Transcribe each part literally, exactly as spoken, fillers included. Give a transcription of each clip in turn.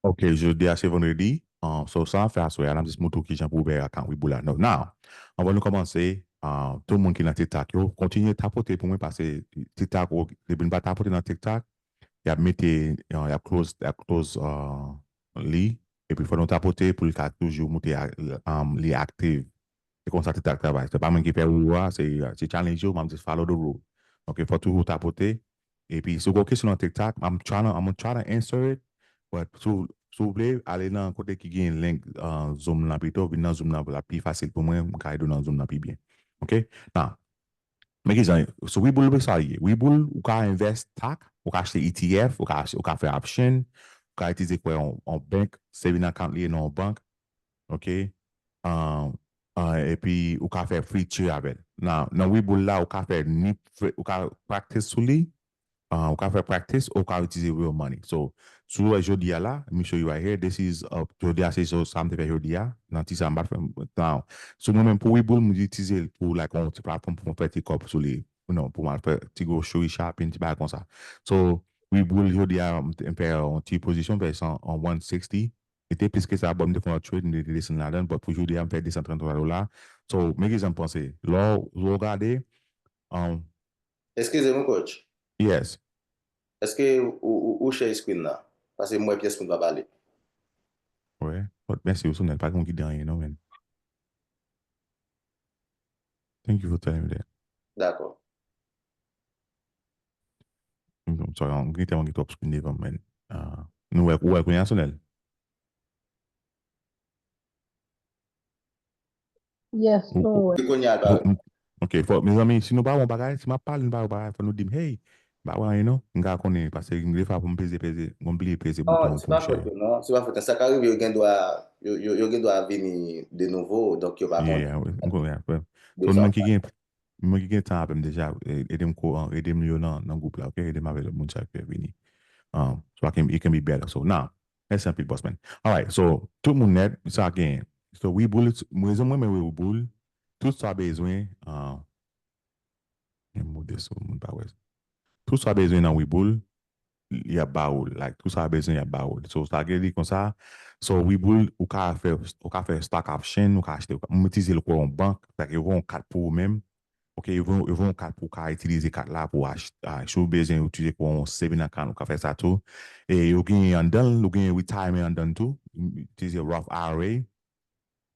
Ok, jodi a se vandredi. Um, so, sa n ap fè aswè a, n ap jis montre w kijan pou ouvè account Webull la. Now, now, anvan nou kòmanse, um, tout moun ki nan TikTok yo, kontinye tapote pou mwen, paske TikTok, ou, depi n pa tapote nan TikTok, y ap mete, uh, y ap close, y ap close, uh, li, epi fò nou tapote pou li ka toujou moute a, um, li active. Se konsa TikTok travay. Se pa mwen ki fè rule a, se, se challenge yo, m ap jis follow the rule. Ok, fò toujou tapote. Epi, si w gen kesyon nan TikTok, I'm trying to, I'm gonna try to answer it, but si w, si w vle, ale nan kote ki gen link, uh, Zoom nan pito, vin nan Zoom nan, la pi fasil pou mwen, m ka ede w nan Zoom nan pi byen. Ok? Now, men kijan, so Webull, sa l ye. Webull, ou ka invest stock, ou ka achte E T F, ou ka achte, ou ka fè option, ou ka itilize kwè yon, yon bank, saving account li ye nan yon bank, ok? Um, uh, epi ou ka fè free trade avè l. Nan, nan Webull la, ou ka fè ni, ou ka practice sou li, uh, ou ka fè practice, ou ka itilize real money. So, si w wè jodi a la, let me show you right here, this is, uh, jodi a, se so, sa m te fè jodi a, nan ti sa m pa t fè, now, sou mwen menm pou Webull, m itilize l pou, like, yon ti platform pou m fè ti kòb sou li. Non, pou m al fè ti grocery shopping, ti bagay konsa. So, Webull jodi a, m te, m fè yon ti pozisyon, m fè sa an one sixty, li te plis ke sa, but m te fè yon trade, m te desann ladan l, but pou jodi a, m fè de san tranntrwa dola. So, men ki jan m panse. Lè w, lè w gade, um, Eskize mwen, coach. Yes. Èske ou, ou, ou share screen nan? Paske m wè pyès moun pa pale. Wi. But mèsi, ou sou nèt, pa gen moun ki di anyen, non, men. Thank you for telling me that. Dakò. M, m sorry, m gen tèlman gen twòp screen devan m, men. Ah, nou wè, ou wè kounye a, Sonel? Yes, nou wè. Kounye a, ou, ou, ok, fò, mezanmi, si nou pa wè yon bagay, si m ap pale, nou pa wè yon bagay, fò nou di m, hey, m pa wè anyen, non. M ka konnen, paske gen de fwa pou m peze, peze, mwen bliye peze bouton pou m share. Non, se pa fòt, sa ka rive, yo gen dwa, yo, yo, yo gen dwa vini de nouvo, donk yo pa konnen. Yeah, yeah, wi, m konnen, yeah. So, nou menm ki gen, nou menm ki gen tan avè m deja, e, ede m ko-, ede m yo nan, nan gwoup la, ok? Ede m avè lòt moun sa k vini. Um, so I can, it can be better. So, now, mèsi anpil, boss man. Alright, so, tout moun nèt, sa gen. So, Webull, rezon mwen, men Webull, tout sa bezwen, uh, men mode sou moun pa wè. Tout sa bezwen nan Webull, y ap ba ou l. Like, tout sa bezwen, y ap ba ou l. So, sa vle di konsa, so, Webull, ou ka fè, ou ka fè stock option, ou ka achte, ou ka, m itilize l kon yon bank, like, yo voye yon kat pou ou menm. Ok, yo voye, yo voye yon kat pou w ka itilize kat la pou achte, ah, si w bezwen itilize pou yon saving account, ou ka fè sa tou. E yo gen anndan l, yo gen retirement anndan l tou, itilize Roth I R A.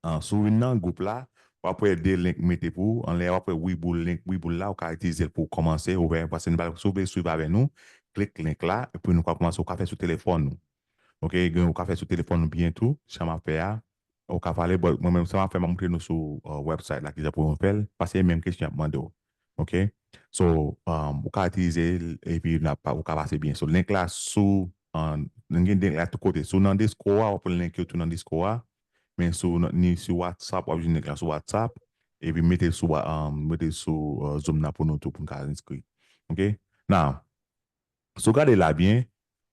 Ah, si w vin nan gwoup la, w ap wè de link m mete pou ou. Anlè a, w ap wè Webull link, Webull la, ou ka itilize l pou w kòmanse ouvè, paske nou pral, si w vle swiv avè nou, klik link la, epi nou ka kòmanse, ou ka fè sou telefòn ou. Ok, gen, ou ka fè sou telefòn ou byen tou, jan m ap fè a. Ou ka pale, but mwen menm, sa m ap fè, m ap montre nou sou, uh, website la, kijan pou nou fè l, paske se menm kesyon y ap mande w. Ok? So, um, ou ka itilize l, epi n ap pa, ou ka pase byen. So, link la sou, um, nou gen link la tout kote. Si w nan Discord a, w ap wè link yo tou nan Discord a. Men si w nan, ni sou WhatsApp, w ap jwenn link la sou WhatsApp. Epi mete sou, um, mete sou, uh, Zoom nan pou nou tou, pou n ka enskri. Ok? Now, si w gade la byen,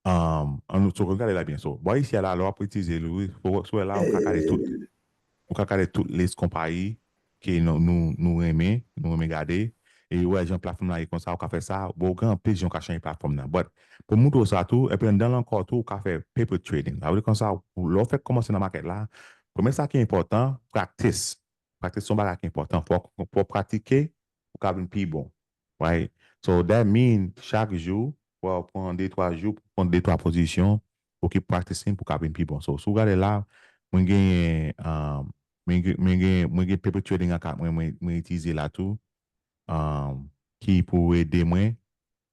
um, ann, si w gade la byen, so, bò isi a la, lè w ap itilize l, wi, si w wè la, ou ka gade tout, ou ka gade tout lis konpayi ke nou, nou, nou renmen, nou renmen gade, e ou wè jan platfòm la ye konsa, ou ka fè sa, bon, ou gen anpil jan ou ka chanje platfòm nan. But, pou m montre w sa tou, epi anndan l ankò tou, ou ka fè paper trading. Sa vle di konsa, lè w fèk kòmanse nan makèt la, premye sa ki enpòtan, practice. Practice se yon bagay ki enpòtan. Fò, fò w pratike, pou w ka vin pi bon. Right? So, that mean, chak jou, fò w pran de, twa jou, pou pran de, twa pozisyon, pou ki practicing, pou w ka vin pi bon. So, si w gade la, mwen genyen, um, mwen gen, mwen gen, mwen gen paper trading an ka, mwen, mwen, mwen itilize la tou, um, ki pou ede mwen,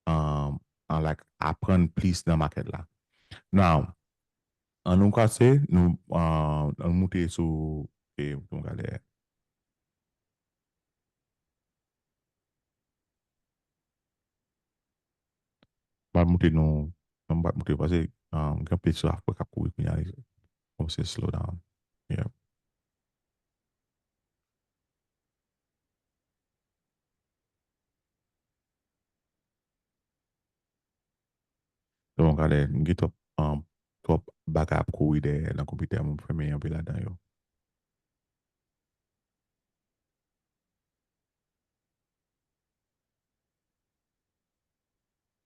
um, an, like, aprann plis nan makèt la. Now, ann nou kase, nou, uh, ann nou moute sou, e, nou gade. M ap moute nou, m ap moute paske, uh, gen anpil sou afè k ap kouri kounye a, li kòmanse slow down. Yeah. Bon, gade, m gen twòp, um, twòp bagay ap kouri dèyè nan konpitè mwen, m fèmen anpil ladan yo.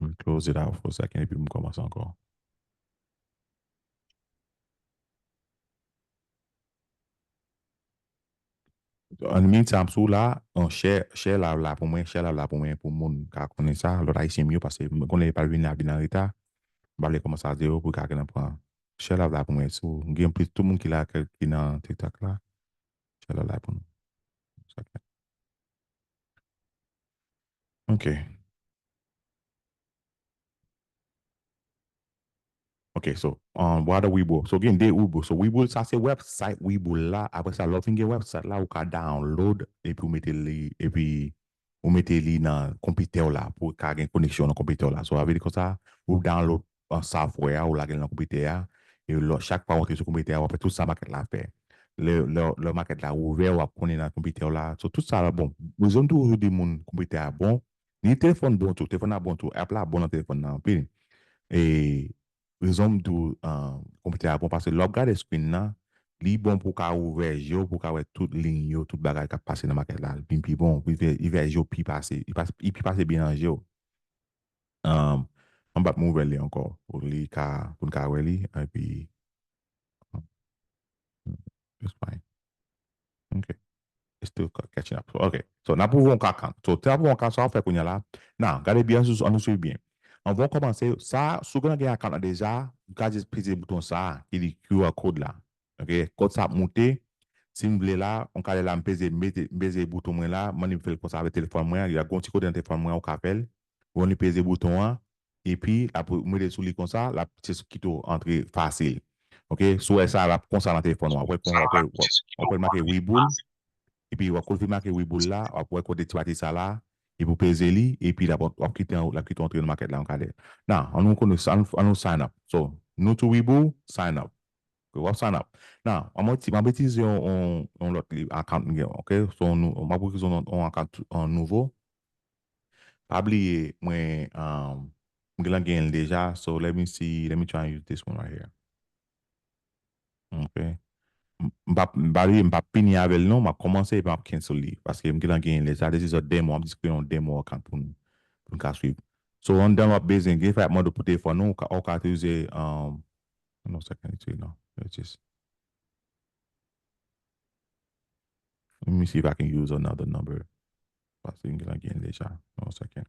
M close it out for a second, epi m kòmanse ankò. An minit sa m sou la, an share, share live la pou mwen, share live la pou mwen, pou moun ka konnen sa, lòt Ayisyen m yo, paske m konnen pa vin la vin an reta. M pa vle kòmanse a zewo pou ka gen nan pran. Share live la pou mwen, sou, gen plis tout moun ki la, ki nan TikTok la. Share live la pou nou. Ok. Ok, so, um, what a Webull? So, gen de Webull. So, Webull, sa se website Webull la. Apre sa, lè w fin gen website la, ou ka download, epi ou mete li, epi ou mete li nan konpitè w la, pou ka gen koneksyon nan konpitè w la. So, sa vle di konsa, ou download an software a, ou lage l nan konpitè a, e lè, chak fwa w antre sou konpitè a, w ap wè tout sa market la fè. Lè, lè, lè market la ouvè, w ap konnen nan konpitè w la. So, tout sa, bon, bezwen tou, ou di moun konpitè a bon, ni telefòn bon tou, telefòn la bon tou, app la bon nan telefòn nan anpil. E rezon m di w, ah, konpitè a bon, paske lè w ap gade screen nan, li bon pou w ka ouvè je w, pou w ka wè tout liy yo, tout bagay k ap pase nan market la. Li vin pi bon, li fè, li fè je w pi pase, li pas-, li pi pase byen nan je w. Um, m p ap move li ankò, pou li ka, pou n ka wè li, epi, it's fine. Ok. It's still ca-, catching up. So, ok. So, n ap ouvri yon account. So, n ap ouvri yon account, sa w ap fè kounye a la. Now, gade byen, ann nou swiv byen. Anvan w kòmanse, sa, si w gen account la deja, ou ka just peze bouton sa, ki di Q R code la. Ok? Kòd sa ap moute. Si m vle la, yon kalè la, m peze, mete, m peze bouton mwen la, m annik fè l konsa avèk telefòn mwen, y a yon ti kote nan telefòn mwen, ou ka fè l. Ou annik peze bouton an, epi l ap mete sou li konsa, l ap just kite w antre fasil. Ok? Si w wè sa, l ap konsa nan telefòn ou an. W ap wè, w ap wè, w ap wè make Webull, epi w ap konfime make Webull la, w ap wè kote ti pati sa la, epi w peze li, epi l ap, w ap kite, l ap kite w antre nan market la yon kalè. Now, ann nou konnen sa, ann, ann nou sign up. So, new to Webull, sign up. Ok, w ap sign up. Now, m ap, m ap itilize yon, yon, yon lòt li, account m gen, ok? So, nou, m ap itilize yon, yon account, yon nouvo. Pa bliye, mwen, um, m gen, genyen l deja, so let me see, let me try and use this one right here. Ok. M, m p ap, m pa bliye, m p ap fini avè l non, m ap kòmanse epi m ap cancel li, paske m gen, genyen l deja, this is a demo, m ap just kreye yon demo account pou n, pou n ka swiv. So, anndan w ap bezwen, gen fwa y ap mande w pou telefòn ou, ou ka, ou ka itilize, um, non, sa ka itilize, non. Let's just Let me see if I can use another number. Paske m gen, genyen deja. One second.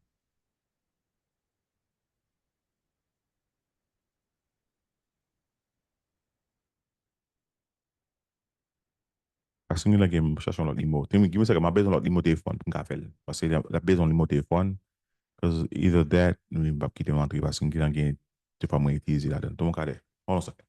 Paske m gen, gen, m chache yon lòt nimewo. Te m, gen sa ke m ap bezwen lòt nimewo telefòn pou m ka fè l. Paske l ap, l ap bezwen nimewo telefòn. 'Cause either that, m p ap kite m antre paske m gen, gen, de fwa mwen itilize ladan. Tou mwen ka de. Hold on a second.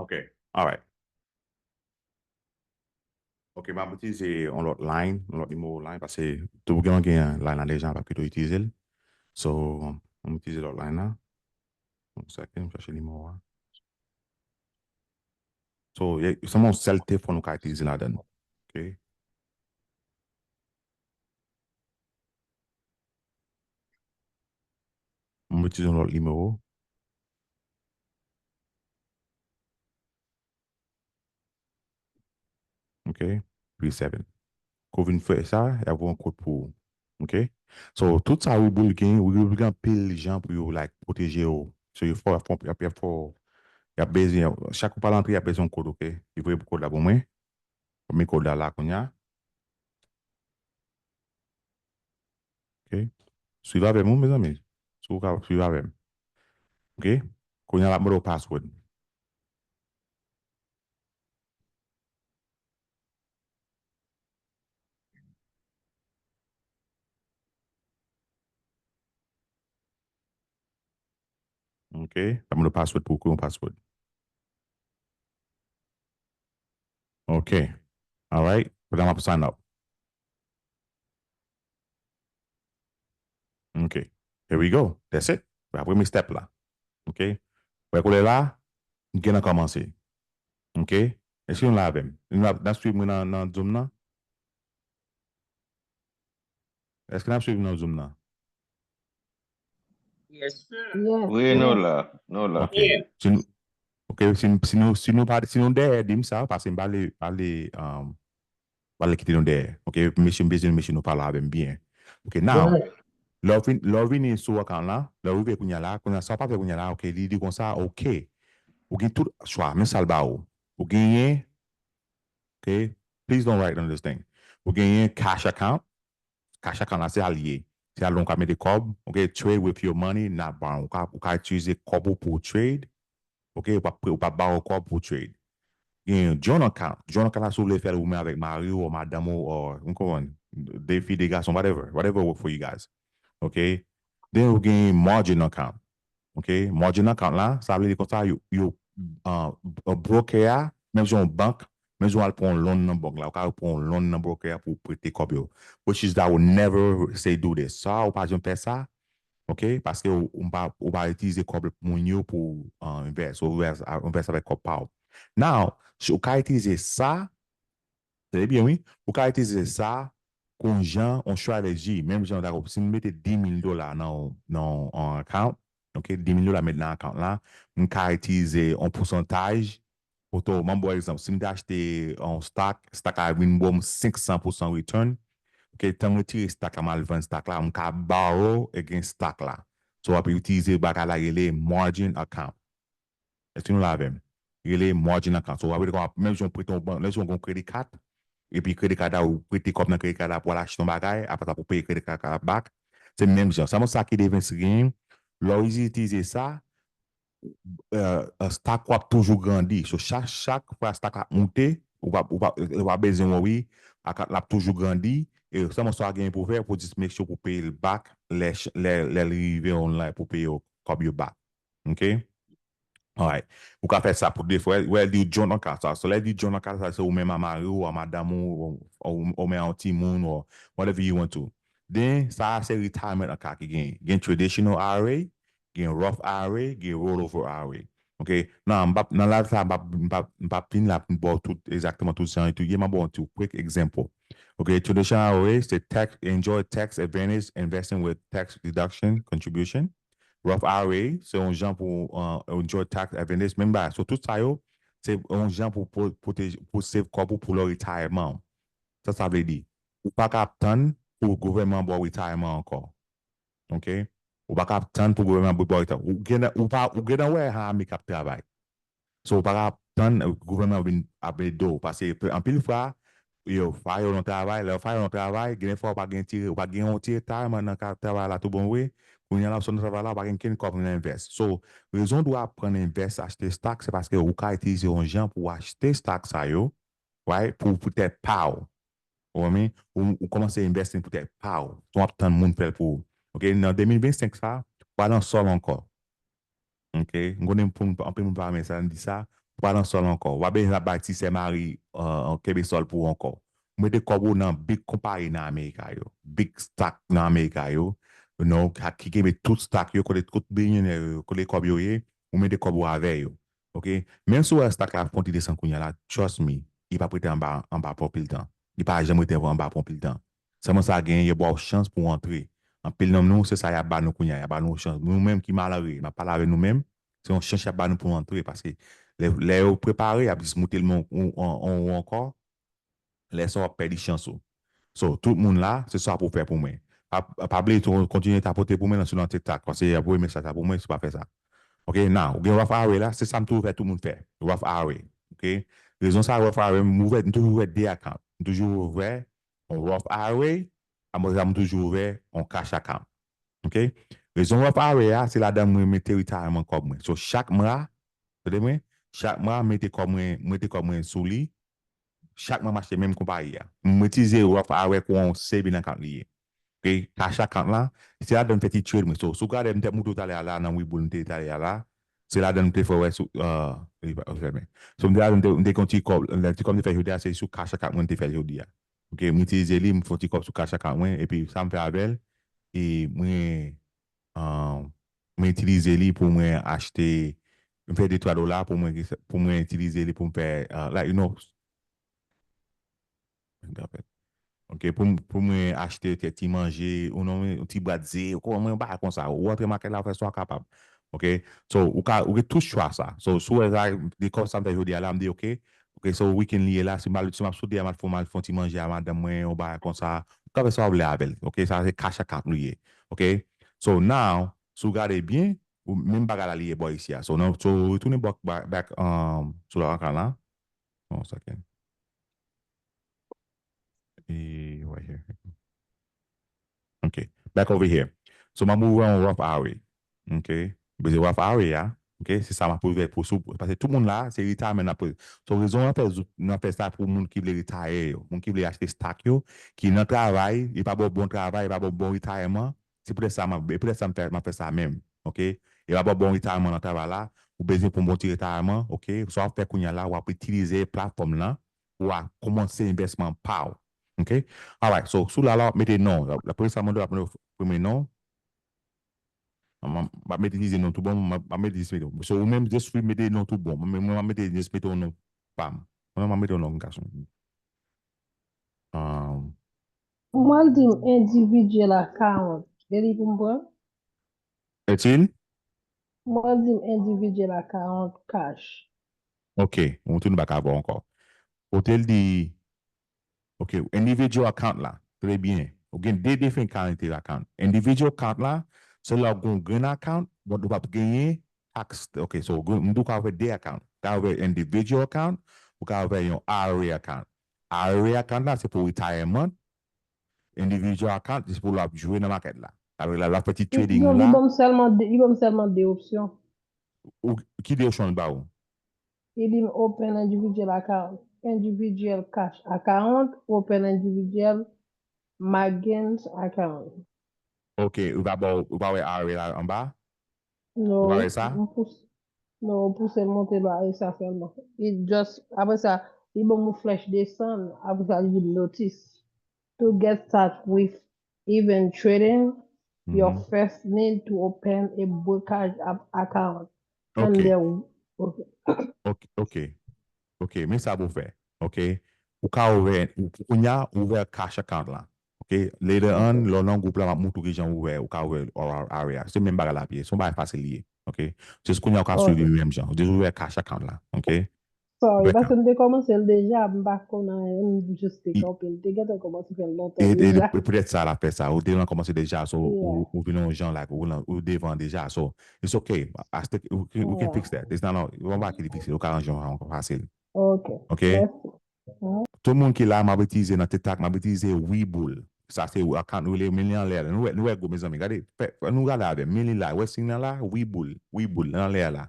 Ok, alright. Ok, m ap itilize yon lòt line, yon lòt nimewo line, paske tou gen, gen line la deja, m p ap kite w itilize l. So, m itilize lòt line la. Yon second, m chache nimewo a. So, e, sèlman yon sèl telefòn ou ka itilize ladan. Ok. M itilize yon lòt nimewo. Ok. Three seven. Kou vin fè sa, y ap voye yon kòd pou ou. Ok. So, tout sa Webull gen, Webull gen anpil jan pou yo, like, pwoteje yo. So, yo fò, y ap fò, y ap, y ap fò, y ap bezwen, chak ou pral antre, y ap bezwen yon kòd, ok? Yo voye kòd la pou mwen. Mwen met kòd la la kounye a. Ok. Swiv avè m, wi, mezanmi. Si w ka swiv avè m. Ok. Kounye a, l ap mande w password. Ok. L ap mande w password pou w kreye yon password. Ok. Alright. Kounye a m ap sign up. Ok. Here we go. That's it. Sa premye step la. Ok. Wè koulè la, m gentan kòmanse. Ok. Èske nou la avè m? Nou ap, n ap swiv mwen nan, nan Zoom nan? Èske n ap swiv nan Zoom nan? Yes, sir. Yes, Wi, yes. Nou la. Nou la. Ok. Si nou, ok, si, si nou, si nou pa, si nou dèyè, di m sa, paske m pale, pale, um, pale kite nou dèyè. Ok, mesye, m bezwen mesye nou pale avè m byen. Ok, now, lè w vin, lè w vini sou account la, lè w rive kounye a la, kounye a, sa w pa fè kounye a la, ok, li di konsa, ok, ou gen tout chwa, men sa l ba ou. Ou genyen, ok, please don't write on this thing. Ou genyen cash account, cash account la, se sa l ye. Se la w ka mete kòb, ok, trade with your money, not borrow. Ou ka, ou ka itilize kòb ou pou trade, ok, ou pa, ou pa borrow kòb pou trade. Gen joint account. Joint account la, si w vle fè l ou menm avèk mari w, ou madanm ou, ou, ou konprann, de fi, de gason, whatever, whatever work for you guys. Ok? Then ou gen margin account. Ok? Margin account la, sa vle di konsa, yo, yo, uh, broker a, menm jan yon bank, menm jan w al pran yon loan nan bank la, ou ka pran yon loan nan broker a pou prete kòb yo. Which is, I would never say do this. Sa, ou pa janm fè sa, ok? Paske ou, ou pa, ou pa itilize kòb moun yo pou uh, invest, ou invest, ou invest avèk kòb pa w. Now, si ou ka itilize sa, tande byen wi, ou ka itilize sa kon jan, yon strategy, menm jan dakò, si m mete dis mil dola nan, nan yon account, ok, dis mil dola met nan account la, m ka itilize yon pousantaj, poto, m ba w egzanp, si m te achte yon stock, stock la vin ba m senk san pousan return, ok, tan m retire stock la, m al vann stock la, m ka borrow against stock la. So, w ap itilize bagay la rele margin account. Èske nou la avè m? Rele margin account. So, w ap rele kòm, menm jan w prete yon bank, menm jan w gen yon credit card, epi credit card la, ou prete kòb nan credit card la pou al achte yon bagay, apre sa pou peye credit card la back, se menm jan. Sèlman sa ki diferans ki genyen, lè w itilize sa, uh, stock ou ap toujou grandi. So, chak, chak fwa stock la ap moute, ou pa, ou pa, ou pa bezwen worry, account la ap toujou grandi, e sèlman sa w genyen pou fè, pou just make sure pou peye l back, lè, lè, lè l rive online pou peye yo kòb yo back. Ok? Alright. Ou ka fè sa pou de fwa. Well, di joint account sa. So, lè di joint account sa, se ou menm a mari w, a madanm ou, ou, ou, ou menm a yon timoun, or whatever you want to. Then, sa a se retirement account ki gen. Gen traditional I R A, gen Roth I R A, gen rollover I R A. Ok? Nan, m pap, nan live sa, m pap, m pap, m pap vin la pou m ba w tout, egzakteman tout jan e tout. Ye, m ap ba w yon ti quick example. Ok, traditional I R A, se tax, enjoy tax advantage, investing with tax deduction, contribution. Roth I R A, se yon jan pou uh, enjoy tax advantage. Menm bagay, so tout sa yo, se yon jan pou, pou pwoteje, pou save kòb ou pou lè w retayman. Sa sa vle di? Ou pa ka ap tann pou gouvènman ba w retayman ankò. Ok? Ou pa ka ap tann pou gouvènman ba w retayman. Ou gentan, ou pa, ou gentan wè Hami k ap travay. So, ou pa ka ap tann gouvènman vin ap ede w. Paske anpil fwa, yo fire w nan travay, lè yo fire w nan travay, gen de fwa ou pa gen ti, ou pa gen yon ti retayman nan ka travay la tou bon vre. Kounye a la, ou sot nan travay la, ou pa gen kenn kòb nan invest. So, rezon dwa pran invest, achte stock, se paske ou ka itilize yon jan pou achte stock sa yo, right? Pou, pou tèt pa w. Ou konprann? Ou, ou kòmanse investing pou tèt pa w. San w ap tann moun fè l pou ou. Ok, nan de mil vennsenk sa, ou pa nan sòl ankò. Ok, m konnen pou anpil moun pa renmen sa, m di sa, ou pa nan sòl ankò. Ou pa bezwen ap bay ti sè Mari uh, kenbe sòl pou ou ankò. Ou mete kòb ou nan big konpayi nan Amerika yo, big stock nan Amerika yo, you know, ki kenbe tout stock yo, kote tout bilyonè yo, kote kòb yo ye, ou mete kòb ou avè yo. Ok? Menm si w wè stock la ap kontinye desann kounye a la, trust me, li p ap rete anba, anba pou anpil tan. Li pa janm rete anba pou anpil tan. Sèlman sa gen, yo ba w chans pou w antre. Anpil nan nou, se sa y ap ba nou kounye a, y ap ba nou chans. Nou menm ki malere, m ap pale avè nou menm, se yon chans y ap ba nou pou nou antre, paske lè, lè yo prepare, y ap jis moute l men w, w, w, w ankò, lè sa w ap pèdi chans ou. So, tout moun la, se sa pou fè pou mwen. Pa, pa bliye tou, kontinye tapote pou mwen nan sou nan TikTok, paske y ap voye mesaj la pou mwen si w pa fè sa. Ok, now, ou gen Roth I R A la, se sa m toujou fè tout moun fè. Roth I R A. Ok? Rezon sa Roth I R A, m ouvè, m toujou ouvè de account. M toujou ouvè yon Roth I R A, apre sa m toujou ouvè yon cash account. Ok? Rezon Roth I R A a, se ladan mwen mete retayman kòb mwen. So, chak mwa, tande mwen, chak mwa, mete kòb mwen, mete kòb mwen sou li, chak mwa m achte menm konpayi a. M itilize Roth I R A kon yon saving account li ye. Ok, cash account la, se ladan m fè ti trade mwen. So, si w gade m te montre w talè a la, nan Webull m te talè a la, se ladan m te fè wè sou, uh, li pa fèmen. So, m te ladan m te, m te gen yon ti kòb, lè ti kòb m te fè jodi a, se sou cash account mwen m te fè l jodi a. Ok, m itilize li, m fè yon ti kòb sou cash account mwen, epi sa m fè avè l, e mwen, um, mwen itilize li pou mwen achte, m fè de twa dola pou mwen, pou mwen itilize li pou m fè, uh, like, you know, ok, pou, m- pou mwen achte kèk ti manje, ou non, yon ti bwat ze, ou konprann, yon bagay konsa. Ou antre makèt la, ou fè sa w kapab. Ok? So, ou ka, ou gen tout chwa sa. So, si w wè sa, de kòb sa m fè jodi a la, m di, ok, ok, so, weekend li ye la, si m al, si m ap sou de a, m al fè, m al fè yon ti manje a madanm mwen, yon bagay konsa, ou ka fè sa w vle avè l. Ok? Sa se cash account li ye. Ok? So, now, si w gade byen, ou, menm bagay la li ye bò isi a. So, nan, so, retounen back, back, back, um, sou la akal la. One second. E, right here. Ok. Back over here. So, m ap ouvè yon Roth I R A. Ok. Bezwen Roth I R A a. Ok. Se sa m ap ouvè pou sou. Paske tout moun la, se retirement n ap. So, rezon an fè, n ap fè sa pou moun ki vle retire yo. Moun ki vle achte stock yo, ki nan travay, e pa bon, bon travay, e pa bon, bon retirement. Se poutèt sa m ap, e poutèt sa m fè, m ap fè sa menm. Ok. E pa bon, bon retirement nan travay la. Ou bezwen pou bon ti retirement. Ok. Sa w ap fè kounye a la, w ap itilize platfòm lan pou w a kòmanse envèsman pa w. Ok? Alright, so, sou la, la, w ap mete non. La, la, premye sa, mwen, w ap mete premye non. Mwen, mwen, mwen mete dizye non tou bon, mwen, mwen mete dizye non. So, ou menm, just mete non tou bon. Mwen, mwen, mwen mete, just mete yon non pa m. Mwen, mwen mete yon non gason. Um, Mwen di m individual account. E li pou m pran? Etil? Mwen di m individual account cash. Ok, mwen tounen bak avè w ankò. Kote l di, ok, individual account la, trè byen. Ou gen de diferan kalite account. Individual account la, se lè w gen yon grand account, but ou p ap genyen tax. Ok, so, gen- m di w ka ouvè de account. Ou ka ouvè individual account, ou ka ouvè yon I R A account. I R A account la, se pou retirement. Individual account, se pou l ap jwe nan market la. Avèk la, l ap fè ti trading Non, li la. ban m sèlman de, li ban m sèlman de opsyon. Ou, ki de opsyon l ba ou? Li di m open individual account, individual cash account, open individual Magens account. Ok, ou pa ba w, ou pa wè I R A la anba? Non, Ou pa wè sa? m pous-, non, ou pouse l monte ba e sa sèlman. It just, apre sa, li ban m yon flèch desann, apre sa, li di notice. To get start with even trading, your Mhm. first need to open a brokerage ap- account. Ok. And then, ok. Ok, ok. Ok, men sa pou fè. Ok. Ou ka ouvè, ou, kounye a, ouvè cash account la. Ok. Later on, lè w nan gwoup la, m ap montre w kijan ouvè, ou ka ouvè I R A. Se menm bagay la ap ye. Se yon bagay fasil li ye. Ok. Just kounye a, ou ka Ok. swiv li menm jan. Just ouvè cash account la. Ok. Sorry, Ouvè paske m te kòmanse l deja, m pa konn anyen, m jis te kanpe l. Te gentan kòmanse fè l lontan E, e, deja. e poutèt sa l ap fè sa. Ou te nan kòmanse deja, so ou, Yeah. ou vin yon jan, like, ou, nan- ou devan deja. So, it's okay. Aste, we can, we can Yeah. fix that. It's not, no, yon bagay ki difisil. Ou ka ranje yon jan fasil. Ok. Ok. Mèsi. Tout moun ki la, m ap itilize nan TikTok, m ap itilize Webull. Sa se account rele, men li anlè a. Nou wè, nou wè gwo, mezanmi. Gade, fè, fè nou gade avè m. Men li la, wè siy nan la, Webull. Webull, nan anlè a la.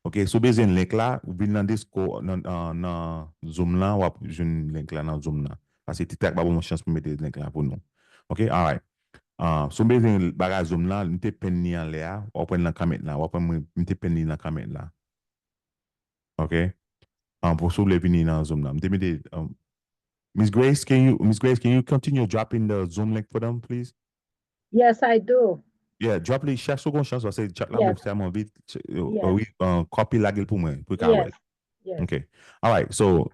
Ok, si w bezwen link la, ou vin nan Discord, nan, nan, nan Zoom lan, w ap jwenn link la nan Zoom lan. Paske TikTok pa ban mwen chans pou mete link la pou nou. Ok, alright. Ah, si w bezwen bagay Zoom lan, m te pin li anlè a, w ap wè l nan comment la, w ap wè mwen, m te pin li nan comment la. Ok? Ah, pou si w vle vini nan Zoom lan. M te mete, um, Miss Grace, can you, Miss Grace, can you continue dropping the Zoom link for them, please? Yes, I do. Yeah, drop li chak segonn chans, paske chat la Yes. move tèlman vit. Ch- uh, Yes. Wi, uh, copy la gel pou mwen, pou ka wè. Yes. Yes. Ok. Alright, so,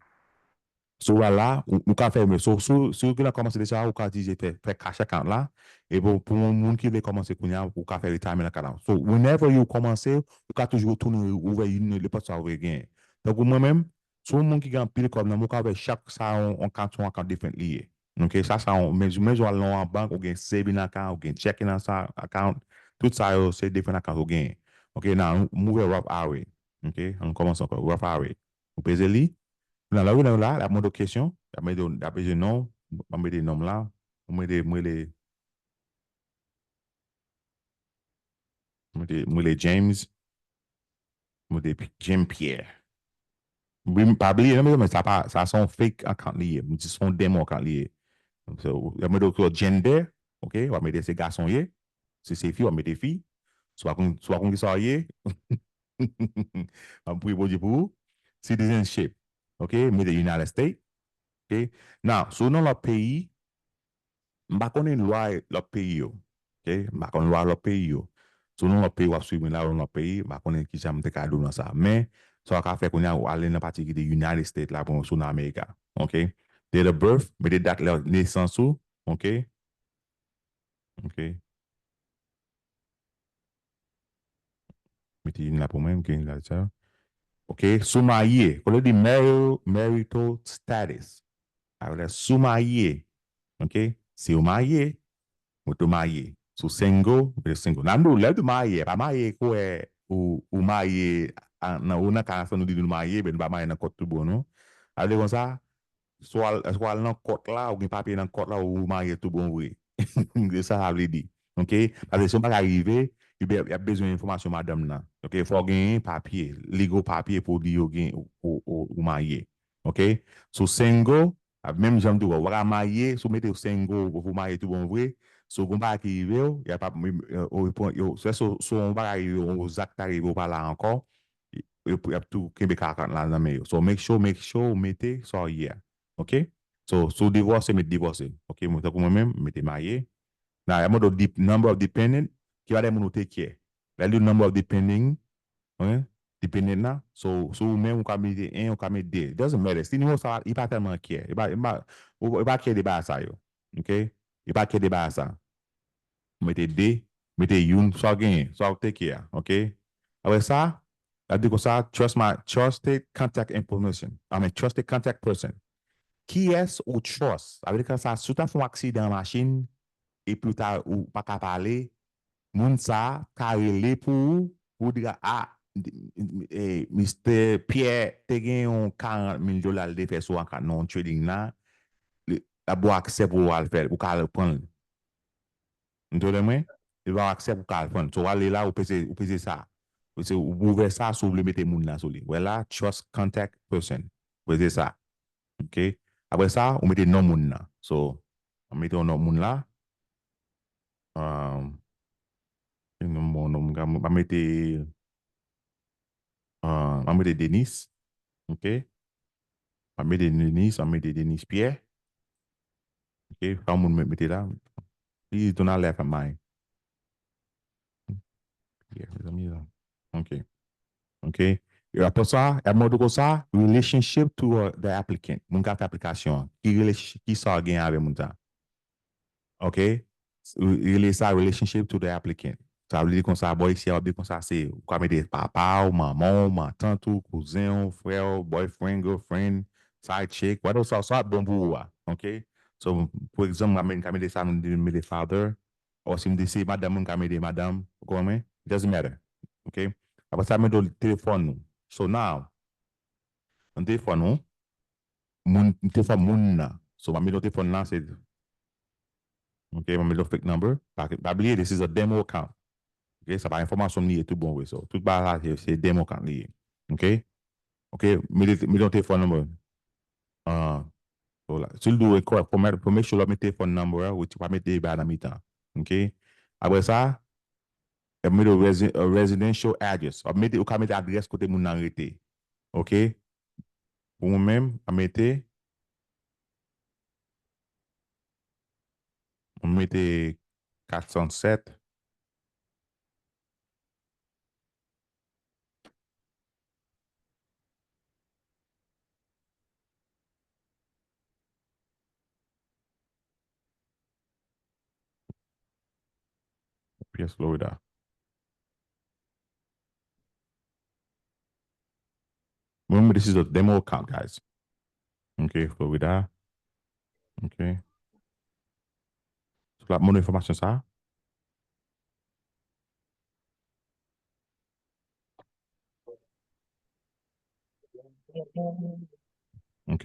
so wè la, ou, ou ka fè, men, so, so, si ou gen kòmanse deja, ou ka itilize fè, fè cash account la. E pou, pou yon moun ki vle kòmanse kounye a, ou ka fè retirement account la. So, whenever you kòmanse, ou ka toujou tounen ouvè youn, nenpòt sa ou vle genyen. Tankou mwen menm, si yon moun ki gen anpil kòb nan men, ou ka wè chak sa yon, yon account, yon account different li ye. Ok, sa, sa yon, men, men ou al nan yon bank, ou gen saving account, ou gen checking account, tout sa yo, se different account ou gen. Ok, now, m ouvè Roth I R A. Ok, ann kòmanse ankò, Roth I R A. Ou peze li. Nan la, ou nan la, l ap mande w kesyon, l ap mande w, l ap peze non, m ap mete non m la, ou mete, m rele, m rele, m rele James, m rele Pi- James Pierre. Wi, m pa bliye, non, men sa pa, sa se yon fake account li ye. M di se yon demon account li ye. So, l ap mande w gender, ok, w ap mete se gason ye. Si se fi, w ap mete fi. Si w pa konn, si w pa konn ki sa w ye, m ap priye Bondye pou ou. Citizenship. Ok, mete United States. Ok. Now, si w nan lòt peyi, m pa konnen lwa lòt peyi yo. Ok, m pa konn lwa lòt peyi yo. Si w nan lòt peyi, w ap swiv mwen la, ou nan lòt peyi, m pa konnen kijan m te ka di w nan sa. Men, sa w ka fè kounye a, ou ale nan pati ki te United States la, pou sou nan America. Ok? Date of birth, mete dat lè nesans ou. Ok? Ok. Mete youn la pou mwen, m gen la sa. Ok, si w marye, kote li di marital, marital status. Sa vle di si w marye, ok, si w marye, mete w marye. Si w single, mete single. Nan nou, lè w di marye, pa marye kwè ou, ou marye a, nan, ou nan ka sa nou di nou marye, men nou pa marye nan kòt tout bon, non. Sa vle di konsa, swa, swa al nan kòt la, ou gen papye nan kòt la, ou marye tout bon vre. Se sa sa vle di. Ok? Paske si yon bagay rive, y ap bezwen enfòmasyon madanm nan. Ok? Fò w genyen papye, legal papye pou di yo gen ou, ou, ou, ou marye. Ok? Si w single, a, menm jan m di w, ou pa ka marye, si w mete w single, ou, ou marye tout bon vre, si w gen yon bagay ki rive w, y ap, yo, yo, yo, si, si yon bagay rive w, yon zak ta rive w pa la ankò, yo, y ap tou kenbe karant la nan men yo. So, make sure, make sure w mete sa w ye a. Ok? So, si w divòse, met divòse. Ok, mwen, tankou mwen menm, m mete marye. Now, y ap mande w dep-, number of dependent, ki va de moun ou take care. Lè l di w number of dependent, hein, dependent la, so, si w menm, ou ka mete en, ou ka mete de. It doesn't matter. Si nimewo sa, li pa tèlman care. Li pa, li pa, ou, li pa care de bagay sa yo. Ok? Li pa care de bagay sa. Ou mete de, mete youn, sa w genyen, sa w take care, ok? Apre sa, l ap di konsa, trust my, trusted contact information. I mean, trusted contact person. Kiyès ou trust? Sa vle di konsa, si w ta fè yon aksidan machin, epi w ta, ou pa ka pale, moun sa a ka rele pou ou, pou di, a, e, mistè Pierre te gen yon karant mil dola l te fè sou account nan yon trading la, li, l ap ba w aksè pou w al fè l, pou w ka al pran l. Ou tande mwen? Li ba w aksè pou w ka al pran l. So, w ale la, ou peze, ou peze sa. Ou peze, ou ouvè sa, si w vle mete moun nan sou li. Wè la, trust contact person. Ou peze sa. Ok? Apre sa, ou mete non moun nan. So, mwen mete yon non moun la. Um, non, non, non, mwen mete, uh, mwen mete Denis. Ok? Mwen mete Denis, mwen mete Denis Pierre. Ok? Sa yon moun mwen mete la. Please do not laugh at my. Yeah, mezanmi, la. Ok. Ok. E apre sa, y ap mande konsa, relationship to, uh, the applicant. Moun k ap fè aplikasyon an. Ki relasyon, ki sa w gen avè moun sa? Ok? Rele sa relationship to the applicant. Sa vle di konsa, bò isi a, w ap di konsa, se, ou ka mete papa w, manman w, matant ou, kouzen w, frè w, boyfriend, girlfriend, side chick, whatever, sa, sa bon pou ou a. Ok? So, pou egzanp, mwen ka mete sa, mwen mete father, Or, si m di se madanm, mwen ka mete madanm, ou konprann mwen? It doesn't matter. Ok? Apre sa, mete telefòn ou. So now, nan telefòn ou, moun, telefòn moun nan. So, m ap mete telefòn nan, se, ok, m ap mete fake number. Pa, pa bliye, this is a demo account. Ok? Sa pa enfòmasyon m li ye tout bon vre. So, tout bagay la, se, se demo account li ye. Ok? Ok, mete, mete yon telefòn nan mwen. Ah, voilà. Si l di w correct, pou mete, pou make sure l ap mete telefòn nan mwen, ou pa mete ba nan mitan. Ok? Apre sa, ap mete resi-, uh, residential address. Ap mete, ou ka mete adrès kote moun nan rete. Ok? Pou mwen menm, ap mete, mwen mete kat san sèt. P S Florida. Remember, this is a demo account, guys. Ok, Florida. Ok. So, l ap mande enfòmasyon sa. Ok.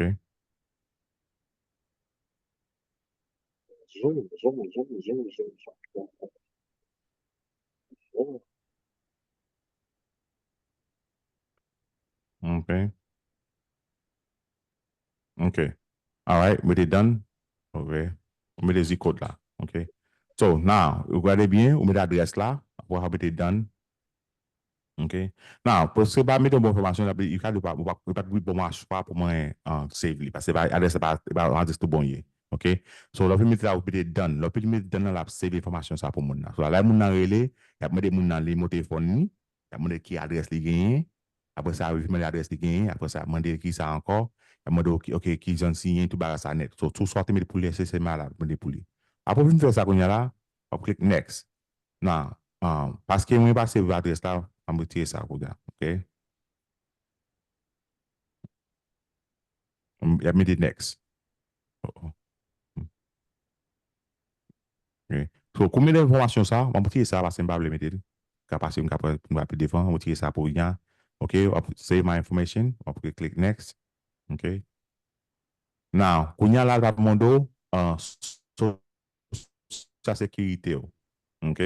Ok. Ok. Alright, mete done. Ok. Ou mete zip code la. Ok. So, now, ou gade byen, ou mete adrès la, apre ou mete done. Ok. Now, paske pa mete yon bon enfòmasyon, li ka di ou pa, ou pa, ou pa ban mwen chwa pou mwen, uh, save li, paske pa, adrès la pa, pa adrès tout bon ye. Ok? So, lè w fin mete la, ou mete done. Lè w fin mete done nan, l ap save enfòmasyon sa pou moun nan. So, lè moun nan rele, y ap mande moun nan nimewo telefòn li, y ap mande ki adrès li genyen. Apre sa, yo mande adrès li genyen. Apre sa, mande ki sa ankò. Y ap mande, ok, ok, ki jan siyen, tout bagay sa nèt. So, tout sa w te mete pou li, se, se malad, mande pou li. Apre w fin fè sa kounye a la, w ap klik next. Nan, um, paske mwen pa save adrès la, m retire sa kounye a, ok? M, y ap mete next. Oh, oh. Ok. So, koumen de enfòmasyon sa, m ap retire sa paske m pa vle mete l. Ka pase, m ka pran, m pa pi devan, m retire sa pou kounye a. Ok, w ap save my information, w ap klik next. Ok. Now, kounye a la, l ap mande w, uh, so, social security w. Ok?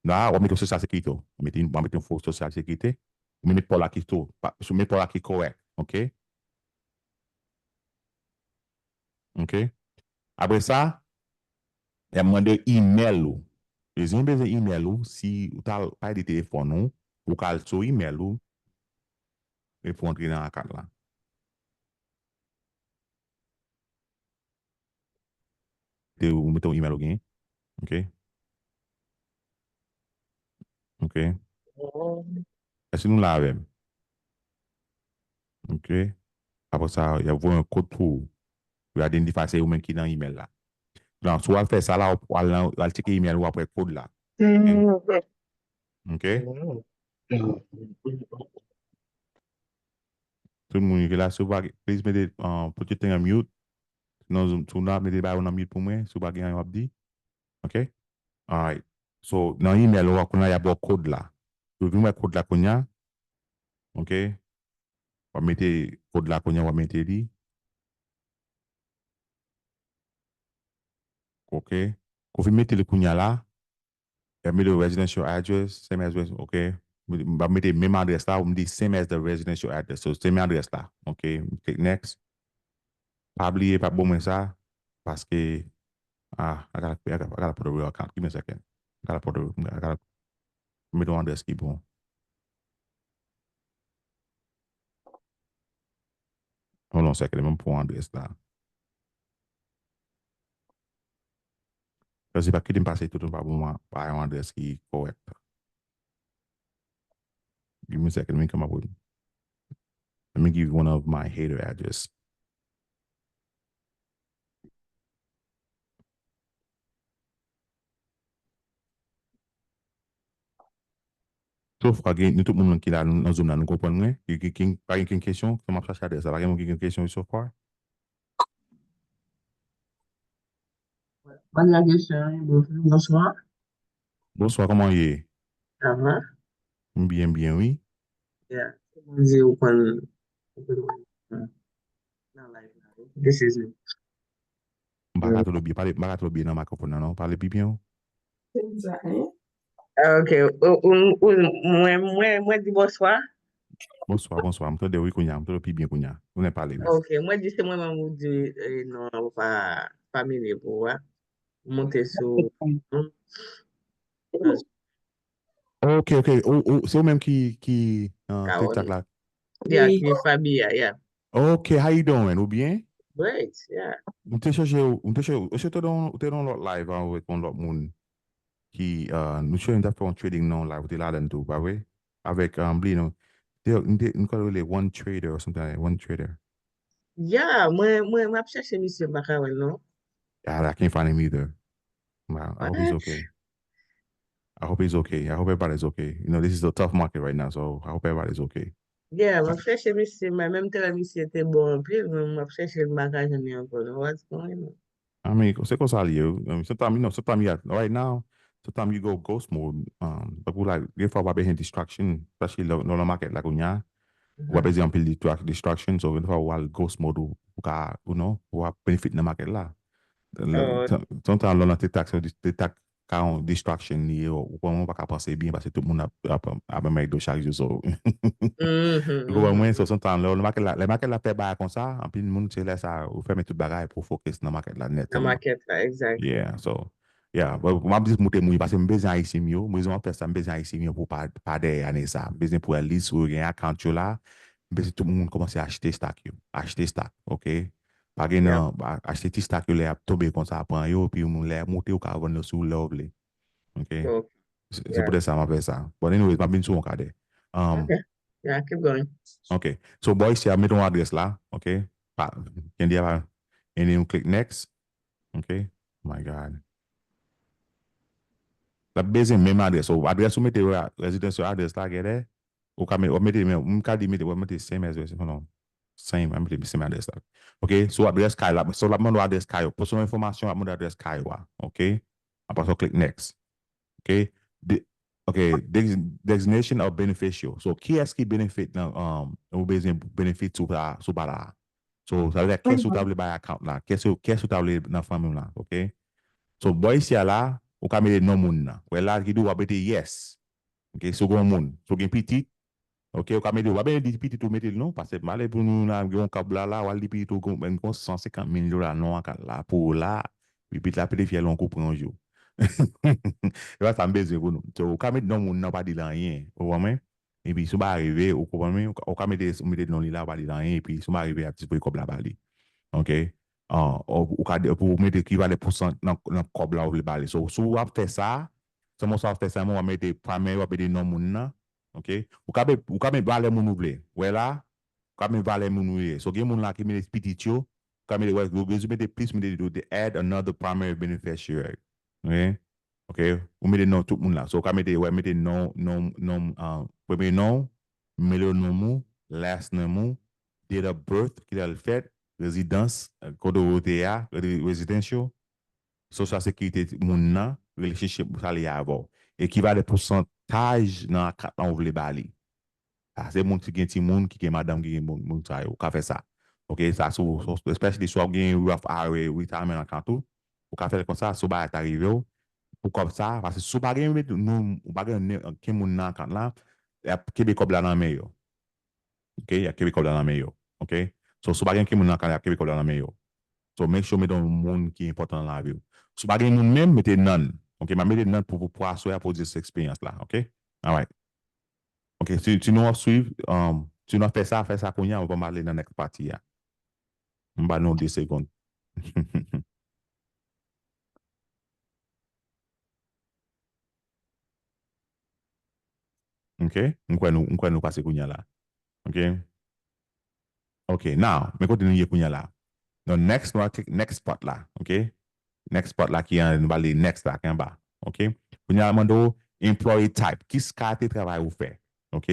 La, w ap mete social security w. W mete, w ap mete yon fo social security. Ou mete pa w la ki tou, pa, sou men pa w la ki kòrèk. Ok? Ok? Apre sa, y ap mande email ou. Bezwen, bezwen email ou, si ou ta pale de telefòn ou, ou ka al sou email ou, epi w antre nan akat la. Te ou mete yon email ou genyen. Ok. Ok. Èske nou la avè m? Ok. Apre sa, y ap voye yon kòd pou ou. Pou identify se ou menm ki nan email la. Nan, si w al fè sa la, w al nan, w al tcheke email ou apre kòd la. Ok. Ok. Tout moun ki la, si w pa, please mete, uh, put your thing on mute. Non, si w nan mete ba yo nan mute pou mwen, si w pa gen anyen w ap di. Ok? Alright. So, nan email ou a, kounye a, y ap ba w kòd la. Ou vin wè kòd la kounye a. Ok? W ap mete kòd la kounye a, w ap mete li. Ok? Kou fin mete li kounye a la, y ap mete residential address, same as res-, ok? M ap mete menm adrès la, ou m di same as the residential address. So, se menm adrès la. Ok, m klik next. Pa bliye, pa ban mwen sa, paske, ah, I gotta, I gotta, I gotta put a real account. Give me a second. I gotta put a, I gotta, mete yon adrès ki bon. Hold on a second, men m pran adrès la. Paske pa kite m pase tout, pa bon, pa yon adrès ki kòrèk. Give me a second, let me come up with, let me give you one of my hater address. So far, gen, nou tout moun ki la, nou, nan Zoom la, nou konprann mwen. Gen, gen, gen, pa gen, gen kesyon, kòm m ap chache adrès la, pa gen moun ki gen kesyon so far? Pa gen kesyon, wi, bonjou, bonswa. Bonswa, kòman w ye? Sa va? M byen, byen, wi. Yeah. Kòman w di ou konn, ou konn nan live la, wi. This is me. M pa ka twò byen pale, m pa ka twò byen nan mikrofòn nan, non. Pale pi byen, wi. Ah, ok. Ou, ou, ou, mwen, mwen, mwen di bonswa. Bonswa, bonswa. M tande w, wi, kounye a. M tande w pi byen kounye a. Ou nan pale, wi. Ok. Mwen di se mwen menm ou di, eh, non, ou pa, pa mele pou ou a. Monte sou. Ok, ok. Ou, ou, se ou menm ki, ki, uh, TikTok la? Yeah, ki Fabia, yeah. Ok, how you doing? Ou byen? Great, yeah. M te chèche w, m te chèche w, ou te nan, ou te nan lòt live avèk yon lòt moun ki, uh, nou chèche, nou t ap fè yon trading nan yon live, ou te ladan l tou, pa vre? Avèk, um, bliye non. Te, m te, m kwè l rele One Trader or something like that, One Trader. Yeah, mwen, mwen, m ap chèche misye, m pa ka wè l non. I, I can't find him either. Well, I hope he's okay. I hope he's okay. I hope everybody's okay. You know, this is a tough market right now, so I hope everybody's okay. Yeah, m ap chèche misye, men menm te lè misye te bon anpil, men m ap chèche l, m pa ka jwenn li ankò non. What's going on? I mean, se konsa l ye, wi. Um, sometimes, you know, sometimes you have, right now, sometimes you go ghost mode. Um, but we like, gen fwa w ap bezwen distraction, especially lè, lè w nan market la kounye a. Ou ap bezwen anpil distra-, distraction, so gen fwa w al ghost mode ou, ou ka, you know, ou ap benefit nan market la. Lè, sometimes lè w nan TikTok, se TikTok ka yon distraction li ye, ou, ou pa ka panse byen, paske tout moun ap, ap, ap, ap menm do chak jou, so. Ou konprann mwen? So, sometimes, lè, lè market la, lè market la fè bagay konsa, anpil moun, se lè sa, ou fèmen tout bagay pou focus nan market la nèt. Nan market la, exactly. Yeah, so, yeah, but m ap jis moute moun, paske m bezwen Ayisyen m yo, m bezwen ap fè sa, m bezwen Ayisyen m yo pou pa, pa dèyè ane sa. M bezwen pou at least, ou gen account yo la, m bezwen tout moun kòmanse achte stock yo. Achte stock, ok? Pa gen nan, achte ti stock yo lè y ap tonbe konsa, pran yo, epi lè y ap monte, ou ka vann yo sou lè w vle. Ok? Se poutèt sa m ap fè sa. But anyways, m ap vin sou yon kadè. Um, Yeah, keep going. Ok. So, bò isi a, mete yon adrès la. Ok? Pa, Candy a pa, and then you click next. Ok? Oh my God. L ap bezwen menm adrès. So, adrès ou mete, residential adrès la, gade. Ou ka mete, w ap mete, men, m ka di mete, w ap mete same address. Hold on. Same, m ap mete same adrès la. Ok? So, adrès kay la. So, l ap mande w adrès kay ou. Pou sou enfòmasyon, l ap mande adrès kay ou a. Ok? Apre sa, w click next. Ok? De, ok, des- designation of beneficial. So, kiyès ki benefit nan, um, ou bezwen benefit sou pa, sou pa la? So, sa vle di, kiyès ou ta vle bay account la? Kiyès ou, kiyès ou ta vle nan fanmi w la? Ok? So, bò isi a la, ou ka mete non moun nan. Wè la, ki di w ap mete yes. Ok? Si w gen yon moun, si w gen pitit, ok, ou ka mete, ou pa bezwen di pitit ou mete l non, paske m ale pou nou la, gen yon kòb la, la, w al di pitit ou gon, gon san senkant mil dola non account la, pou ou la, epi la pete fyèl yon kou pran yon jou. E pa sa m bezwen pou nou. So, ou ka met non moun nan, pa di l anyen. Ou konprann mwen? Epi si yon bagay rive, ou konprann mwen? Ou ka, ou ka mete, ou mete non li la, ou pa di l anyen, epi si yon bagay rive, y ap dispoze kòb la ba li. Ok? Ah, ou, ou ka, pou ou mete ki valè pousan nan, nan kòb la ou vle ba li. So, si w ap fè sa, sèlman sa w ap fè, sèlman w ap mete primary, w ap mete non moun nan. Ok? Ou ka met, ou ka met valè moun ou vle. Wè la, ou ka met valè moun ou ye. So, gen moun la ki mete pitit yo, ou ka mete, wè, yo bezwen mete plis, mete, yo te add another primary beneficiary. Ok? Ok? Ou mete non tout moun la. So, ou ka mete, wè, mete non, non, non, ah, premye non, mete non ou, last name ou, date of birth, kilè l fèt, rezidans, eh, kote ou te a, re- residential, social security moun nan, relationship sa li avè w. Ekivalè pousantaj nan account lan ou vle ba li. Sa se moun ki gen timoun, ki gen madanm, ki gen moun, moun sa yo, ou ka fè sa. Ok, sa sou, sou, especially si w ap gen Roth I R A, retirement account ou, ou ka fè l konsa, si yon bagay ta rive w, pou kòb sa, paske si w pa gen, nou, ou pa gen nen- ken moun nan account la, y ap kenbe kòb la nan men yo. Ok, y ap kenbe kòb la nan men yo. Ok? So, si w pa gen ken moun nan account la, y ap kenbe kòb la nan men yo. So, make sure mete yon moun ki enpòtan nan lavi w. Si w pa gen moun menm, mete none. Ok, m ap mete none pou, pou, pou aswè a, pou jis eksperyans la. Ok? Alright. Ok, si, si nou ap swiv, um, si nou ap fè sa, fè sa kounye a, anvan m ale nan next party a. M ba nou de segonn. Ok? M kwè nou, m kwè nou pase kounye a la. Ok? Ok, now, men kote nou ye kounye a la. Nan next, nou al click next part la. Ok? Next part la ki an, nou ba li next la, ki anba. Ok? Kounye a, mande w employee type. Ki kalite travay ou fè? Ok?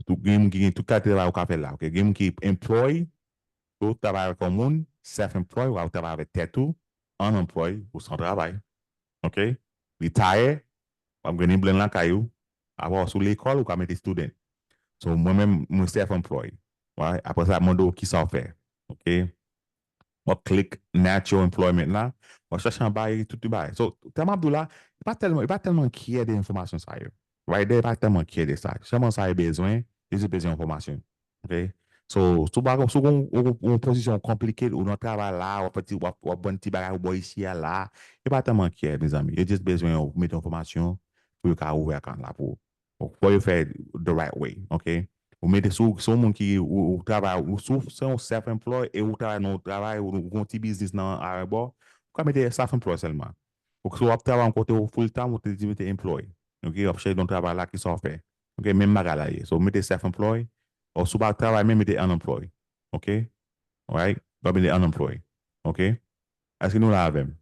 Tout, gen moun ki gen tout kalite travay ou ka fè la. Ok? Gen moun ki employee, ou travay avèk yon moun, self-employed, ou travay avèk tèt ou, unemployed, ou san travay. Ok? Retire, w ap gen blan lakay ou. Apre w sou lekòl, ou ka mete student. So, mwen menm, mwen self-employed. Right? Apre sa, mande w kisa w fè. Ok? W ap click natural employment la. W ap chache anba e tout bagay. So, tèlman ap di w la, e pa tèlman, e pa tèlman kyè de enfòmasyon sa yo. Rider pa tèlman kyè de sa. Sèlman sa yo bezwen, yo jis bezwen enfòmasyon. Ok? So, si w pa, si w gon yon, yon pozisyon konplike, ou nan travay la, w ap fè ti, w ap, w ap vann ti bagay ou bò isi a la, yo pa tèlman kyè, mezanmi. Yo jis bezwen yon, mete enfòmasyon pou yo ka ouvè account la pou ou. Bon, fò yo fè the right way, ok? Ou mete sou, sou moun ki, ou, ou travay, ou sou, se yon self-employed e ou travay nan yon travay, ou, ou gon ti biznis nan arèbò, ou ka mete self-employed sèlman. Ou si w ap travay yon kote ou full time, ou te di mete employed. Ok, w ap chèche yon travay la, kisa w fè. Ok, menm bagay la ye. So, mete self-employed, ou si w pa travay, men mete unemployed. Ok? Alright? W ap mete unemployed. Ok? Èske nou la avè m?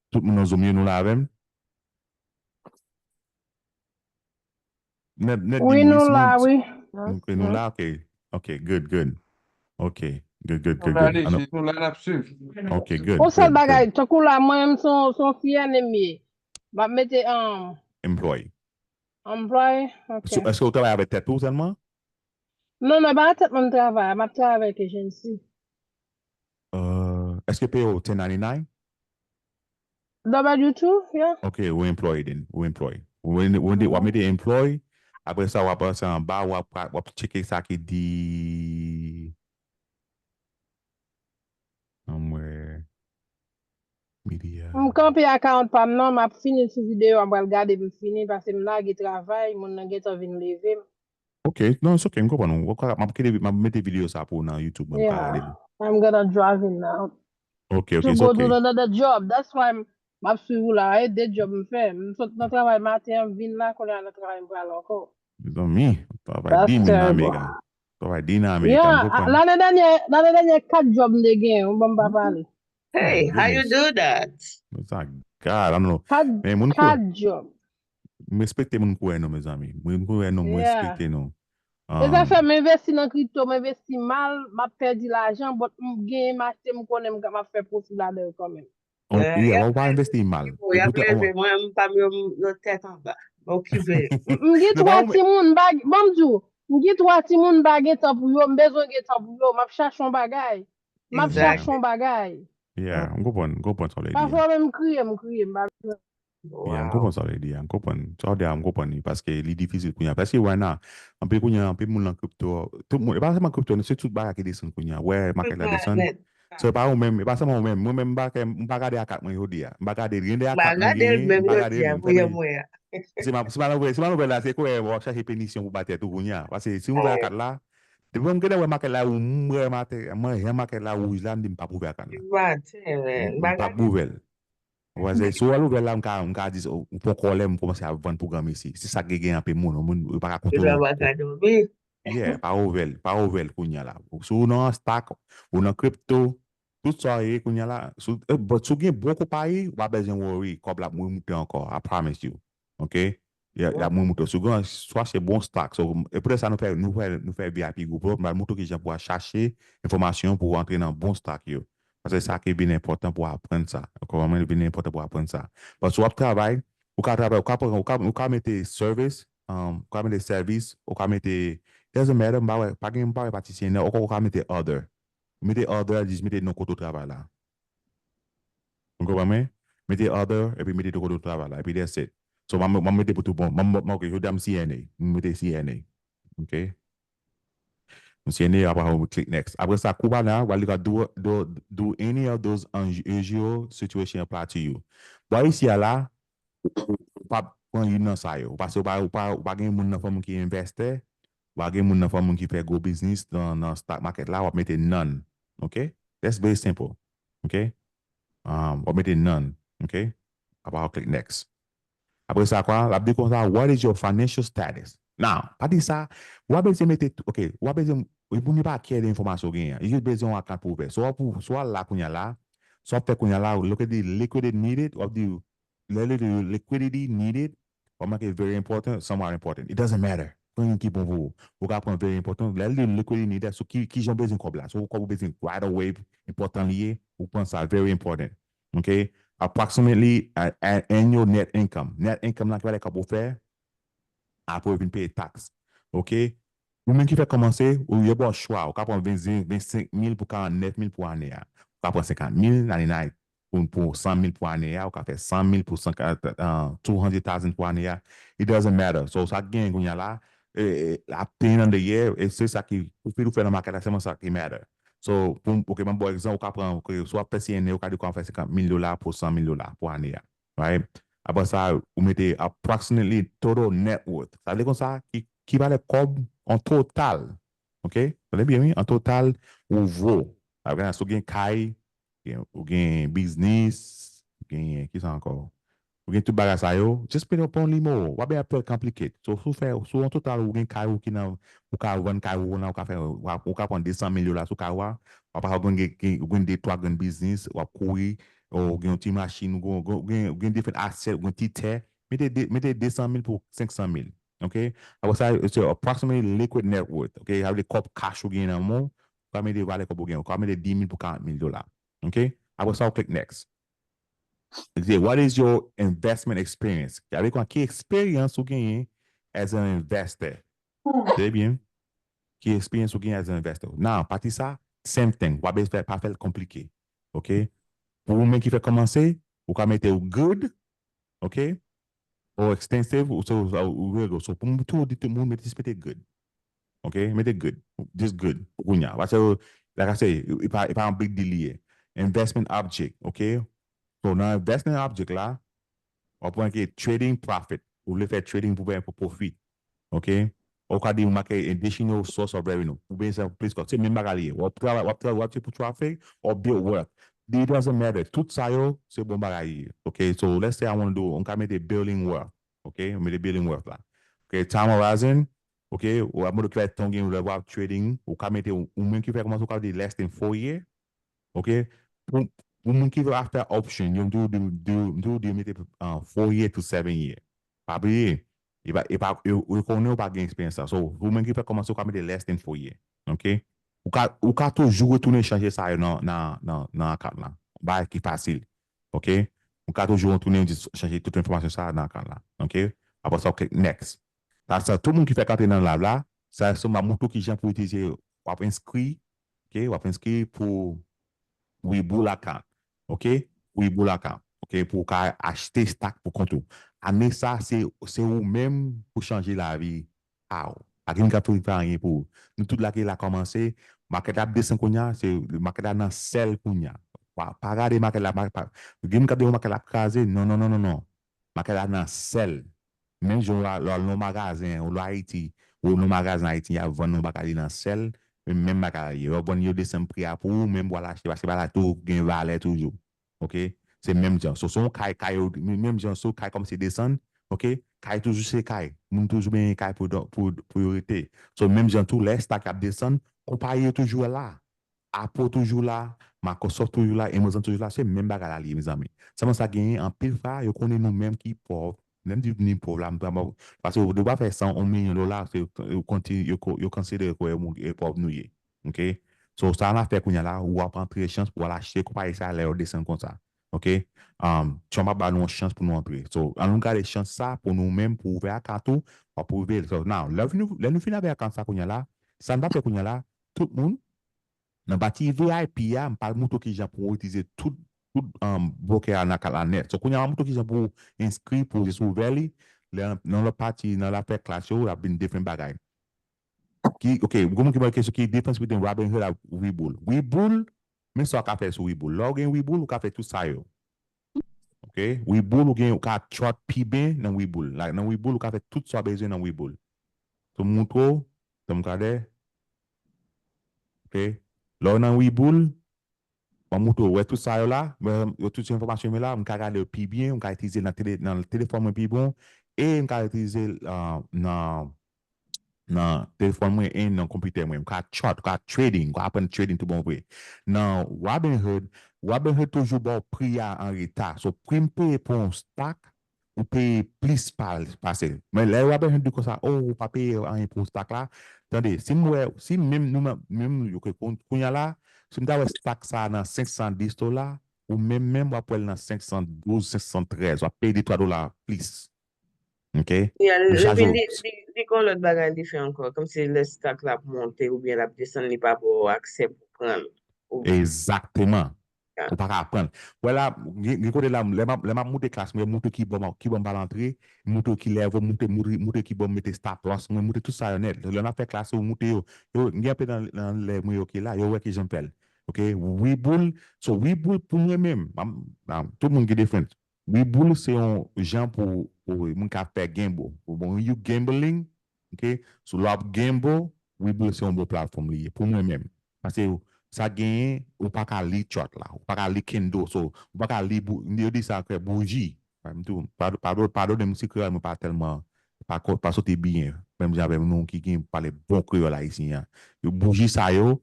Tout moun nan Zoom yo, nou la avè m? Nèt, nèt, wi, nou la, wi. Ok, nou la, ok. Ok, good, good. Ok, good, good, good, good. Nou la, n ap swiv. Ok, good. Yon sèl bagay, tankou la, mwen menm, se yon, se yon fi anemi. M ap mete, um, employee. Employee, ok. So, èske ou travay avèk tèt ou sèlman? Non, non, pa tèt mwen m travay, m ap travay avèk agency. Euh, èske peye w ten ninety-nine? W two, yeah. Ok, ou employee then, ou employee. Ou, ou, w ap mete employee, apre sa w ap pase anba, w ap, w ap tcheke sa ki di, anmwe, media. M kanpe account pa m nan, m ap fini sou videyo a, m pral gade pou m fini, paske m lage travay, moun nan gentan vin leve m. Ok, non, it's ok, m konprann ou. Ok, m ap kite, m ap mete videyo sa pou ou nan YouTube, mwen m pa gade l. I'm gonna driving now. Ok, ok, To it's go ok. to another job. That's why m ap swiv ou la. E de job m fè. M sot nan travay maten an, m vin la, kounye a nan travay m pral ankò. Mezanmi, travay That's di nan terrible. Amerika. Travay di nan Amerika, m Yeah, konprann. Lane dènyè, lane dènyè kat job m te gen, ou ban m pa pale. Hey, how you Goodness. Do that? Sa gad, I don't know. Kat, Men moun kou, kat job. m respekte moun kou wè nou, mezanmi. Moun kou wè nou, m Yeah. respekte nou. E sa Um, fè m envesti nan kripto, m envesti mal, m ap pèdi lajan, but m genyen m achte, m konnen m ka- m ap fè pwofi ladan yo kanmenm. on, Yeah, yeah, y ap ou pa leve envesti mal. timoun, y ap Epi ou te- leve. Mwen, m pa m yo, m yo tèt anba. M okipe. M gen Men twa pa ou- timoun, m pa, ban m di w, m gen twa timoun, m pa gen tan pou yo, m bezwen gen tan pou yo, m ap chache yon bagay. M ap chache Exactly. Yon bagay. Yeah, m konprann, m konprann sa w vle di. Pafwa menm m kriye, m kriye, m pa bezwen. Yeah, m konprann sa w vle di, m konprann. Sa w di a, m konprann li, paske li difisil kounye a. Paske wè nan, anpil kounye a, anpil moun nan kripto, tout moun, e pa sèlman kripto, se tout bagay ki desann kounye a. Wè, maket la desann. So, e pa ou menm, e pa sèlman ou menm. Mwen menm, m pa, m pa gade a kat mwen jodi a. M pa gade, gen de a kat mwen genyen, m pa gade li, m pa gade li. Se ma, se ma nouvèl, se ma nouvèl la, se kwè w ap chache penisyon pou ba tèt ou kounye a. Paske si m ouvè a kat la, depi mwen gen wè maket la, ou m wè maket, mwen jan maket la wouj la, m di m p ap ouvè a kat la. M p ap ouvè l. Ou wè, se, si w al ouvè l la, m ka, m ka di, ou pran kòlè, m kòmanse ap vann pwogram isi. Se sa k gen anpil moun, moun, yo pa ka kontwole. Yeah, pa ouvè l, pa ouvè l kounye a la. Si w nan stock, ou nan kripto, tout sa w ye kounye a la, si w, eh, but si w gen bon konpayi, ou pa bezwen worry, kòb la ap remoute ankò, I promise you. Ok? Y a, y a mwen moutre sou gran, swa se bon stock. So, e poutèt sa nou fè, nou fè, nou fè V I P group yo, nou moutre ki jan pou al chache enfòmasyon pou antre nan bon stock yo. Paske sa ki vin enpòtan pou aprann sa. Kòman vin enpòtan pou aprann sa. Paske w ap travay, ou ka travay, ou ka pran, ou ka, ou ka mete service, um, ou ka mete sèvis, ou ka mete, doesn't matter, m pa wè, pa gen, m pa wè pati C N A, ou ka, ou ka mete other. Mete other, just mete non kote w travay la. Ou konprann mwen? Mete other, epi mete de kote w travay la, epi that's it. So, m, m mete pou tout bon. M, m, ok, jodi a m C N A. M mete C N A. Ok? M C N A, apre ou click next. Apre sa, kou pa la, w al li ka do, do, do any of those unusual situation apply to you. Bò isi a la, ou, ou, ou pa pran youn nan sa yo. Paske ou pa, ou pa, ou pa gen moun nan fanmi w ki envestè, ou pa gen moun nan fanmi w ki fè gwo biznis nan, nan stock market la, w ap mete none. Ok? That's very simple. Ok? Um, w ap mete none. Ok? Apre w click next. Apre sa, kwa, l ap di konsa, what is your financial status? Now, pa di sa, w ap bezwen mete, ok, w ap bezwen, e pou nou pa kè de enfòmasyon w genyen. Li jis bezwen yon account pou ouvè. So, w ap, so, w al la kounye a la, so, w ap fè kounye a la, look at the liquidity needed, w ap di, lè li di liquidity needed, w ap make very important, some are important. It doesn't matter. Pran yon ki bon pou ou. Ou ka pran very important. Lè li di liquidity needed, so ki, ki jan w bezwen kòb la. So, kòb ou bezwen right away, enpòtan li ye, ou pran sa, very important. Ok? Approximately, uh, an-, annual net income. Net income la ki valè kòb ou fè, apre ou vin peye tax. Ok? Ou menm ki fè kòmanse, ou yo ba w chwa. Ou ka pran vennsenk, vennsenk mil pou karannèf mil pou ane a. Ou ka pran senkant mil, ane a, pou, pou san mil pou ane a. Ou ka fè san mil pou san, uh, two hundred thousand pou ane a. It doesn't matter. So, sa k genyen kounye a la, eh, eh, at the end of the year, e se sa ki, pwofit ou fè nan market la, sèlman sa ki matter. So, pou, ok, ban m ba w egzanp, ou ka pran, ok, si w ap fè C N A, ou ka di w ka fè senkant mil dola pou san mil dola pou ane a. Right? Apre sa, ou mete approximately total net worth. Sa vle konsa, ki, ki valè kòb an total. Ok? Tande byen, wi, an total, ou vo. Apre sa, si w gen kay, gen, ou gen biznis, ou gen, ki sa ankò? Ou gen tout bagay sa yo, just pay up on limo. W ap ap fè l complicated. So, si w fè, si w an total, ou gen kay ou ki nan, ou ka vann kay ou nan, ou ka fè, w ap, ou ka pran de san mil dola sou kay ou a, apre sa, ou gen, gen, ou gen de twa grenn biznis, w ap kouri, ou gen yon ti machin, ou gen, ou gen, ou gen different asset, ou gen ti tè, mete de, mete de san mil pou senk san mil. Ok? Apre sa, se approximately liquid net worth. Ok? Sa vle kòb cash ou gen nan men w, ou ka mete valè kòb ou gen, ou ka mete dis mil pou karant mil dola. Ok? Apre sa, ou click next. Li di, what is your investment experience? Sa vle kwa, ki eksperyans ou genyen as an investor? Trè byen. Ki eksperyans ou genyen as an investor? Now, pati sa, same thing. W ap fè, pa fè l konplike. Ok? Pou ou menm ki fè kòmanse, ou ka mete ou good, ok? Or extensive, ou se ou, ou regular. So, pou m toujou di tout moun, mete, mete good. Ok? Mete good. Just good. Pou kounye a. Paske, like I say, e pa, e pa yon big deal li ye. Investment object, ok? So, nan investment object la, w ap pran ke trading profit. Ou vle fè trading pou fè pou pwofi. Ok? Ou ka di yon market, additional source of revenue. Ou bezwen plis kòb. Se menm bagay li ye. W ap travay, w ap travay, w ap chase pou traffic, ou build wealth. It doesn't matter. Tout sa yo, se bon bagay li ye. Ok, so let's say I want to do, m ka mete building wealth. Ok, m mete building wealth la. Ok, time horizon, ok, w ap mete ki fè tan gen lè w ap trading, ou ka mete, ou menm ki fè kòmanse, ou ka mete less than four year. Ok, pou, pou moun ki vle fè option, yo, m toujou di, di, m toujou di mete uh, four year to seven year. Pa bliye, e pa, e pa, yo, yo konnen ou pa gen eksperyans sa. So, ou menm ki fè kòmanse, ou ka mete less than four year. Ok, ou ka, ou ka toujou retounen chanje sa yo nan, nan, nan, nan akant la. Bagay ki fasil. Ok, ou ka toujou retounen chanje tout enfòmasyon sa nan akant la. Ok, apre sa, ok, next. Sa, sa, tout moun ki fèk antre nan live la, sa, se m ap montre w kijan pou itilize, w ap enskri, ok, w ap enskri pou Webull account, ok, Webull account, ok, pou w ka achte stock pou kont ou. Ane sa, se, se ou menm pou chanje lavi a w. Pa gen moun k ap vin fè anyen pou ou. Nou tout la ki la kòmanse, market la ap desann kounye a, se market la nan sell kounye a. Pa, pa gade market la, pa, pa, gen moun k ap di market la ap kraze, non, non, non, non, non. Market la nan sell. Menm jan w al nan magazen, ou lè Ayiti, ou nan magazen Ayiti, y ap vann yon bagay li nan sell, menm bagay la ye. Yo vann yo desann pri a pou ou, menm pou w al achte, paske bagay la tou gen valè toujou. Ok? Se menm jan. So, se yon kay, kay yo, menm jan, se yon kay kòm se desann, ok? Kay toujou se kay. Moun toujou benyen kay pou, pou, pou yo rete. So, menm jan tou, lè stock ap desann, konpayi yo toujou la. Apple toujou la, Microsoft toujou la, Amazon toujou la, se menm bagay la li ye, mezanmi. Sèlman sa genyen, anpil fwa, yo konnen nou menm ki pòv. Lè m di ni pòv la, m pa, paske ou pa fè san, yon milyon dola, se, yo konti, yo, ko- yo konsidere ke moun e pòv nou ye. Ok? So, sa n a fè kounye a la, ou ap antre chans pou w al achte konpayi sa lè yo desann konsa. Ok? Um, Trump ap ba nou yon chans pou nou antre. So, an nou gade chans sa pou nou menm, pou ouvè akant ou, w ap ouvè l. So, now, lè nou, lè nou fin avè akant sa kounye a la, sa n ap fè kounye a la, tout moun, nan pati V I P a, m pral montre w kijan pou w itilize tout, tout um, broker a nan akant la nèt. So, kounye a, m ap montre w kijan pou w enskri, pou w jis ouvè li. Lè, nan lòt pati, nan afè klas yo, l ap vin different bagay. Ki, ok, gen moun ki mande kesyon ki difference between Robinhood ak Webull. Webull, men sa w ka fè sou Webull. Lè w gen Webull, ou ka fè tout sa yo. Ok? Webull, ou gen, ou ka chart pi byen nan Webull. Like, nan Webull, ou ka fè tout sa w bezwen nan Webull. So, m montre w, tann m gade. Ok? Lè w nan Webull, m ap montre w, wè tout sa yo la, men yo tout enfòmasyon yo la, m ka gade yo pi byen, m ka itilize nan tele, nan telefòn mwen pi bon, e m ka itilize uh, nan, nan telefòn mwen e nan konpitè mwen. M ka chart, m ka trading, m ka aprann trading tout bon vre. Nan Robinhood, Robinhood toujou ba w pri a an reta. So, pri m peye pou yon stock, ou peye plis pa, pase l. Men lè Robinhood di konsa, oh, ou pa peye anyen pou stock la, tande, si m wè, si menm nou menm, menm, ok, kounye a la, si m ta wè stock sa nan senk san dis dola, ou menm menm w ap wè l nan senk san douz, senk san trèz, w ap peye de twa dola plis. Ok? Yeah, nou chaje w. Li, li, li gen yon lòt bagay li fè ankò, kòmsi lè stock la ap monte oubyen l ap desann, li pa ba w aksè pou pran l. Egzakteman. Ou pa ka pran l. Wè la, gen kote la, lè m ap, lè m ap monte klas mwen, montre ki bò m, ki bò m pral antre, montre ki level, montre, montre, montre ki bò m mete stop loss mwen, montre tout sa yo nèt. Lè n ap fè klas yo, montre yo. Yo, gen anpil nan, nan lè mwen yo ki la, yo wè kijan m fè l. Ok? Webull, so Webull pou mwen menm, tout moun gen different. Webull se yon jan pou, pou moun ka fè gamble. Bon, you gambling, ok? So lè w ap gamble, Webull se yon bon platfòm li ye. Pou mwen menm. Paske sa genyen, ou pa ka li chart la. Ou pa ka li candle. So, ou pa ka li, bou- yo di sa ke bouji. Padone m si kreyòl mwen pa tèlman, pa, pa soti byen. Menm jan avè nou ki gen pale bon kreyòl ayisyen an. Yo bouji sa yo,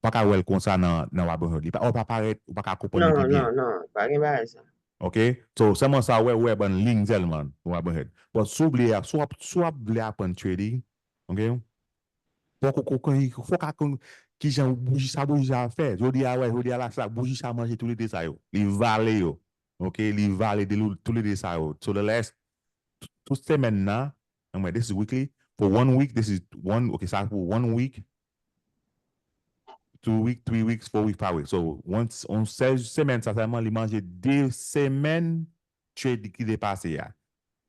pa ka wè l konsa nan, nan Robinhood. Li pa, ou pa parèt, ou pa ka konprann li pi byen. Non, non, non, pa gen bagay sa. Ok? So, sèlman sa, wè, wè, bann liy sèlman, ou pa bon head. But si w vle, si w ap, si w ap vle aprann trading, ok? Fòk ou, ou, ou, fòk ou konn kijan bouji sa, bouji sa fè. Jodi a, wè, jodi a la, sa, bouji sa manje toulede sa yo. Li vale yo. Ok? Li vale de lou-, toulede sa yo. So, the last, tout semèn nan, anmwey, this is weekly. For one week, this is one, ok, sa pou one week. Two week, three weeks, four weeks, five weeks. So, once, on sèz semèn sa sèlman, li manje de semèn trade ki te pase a.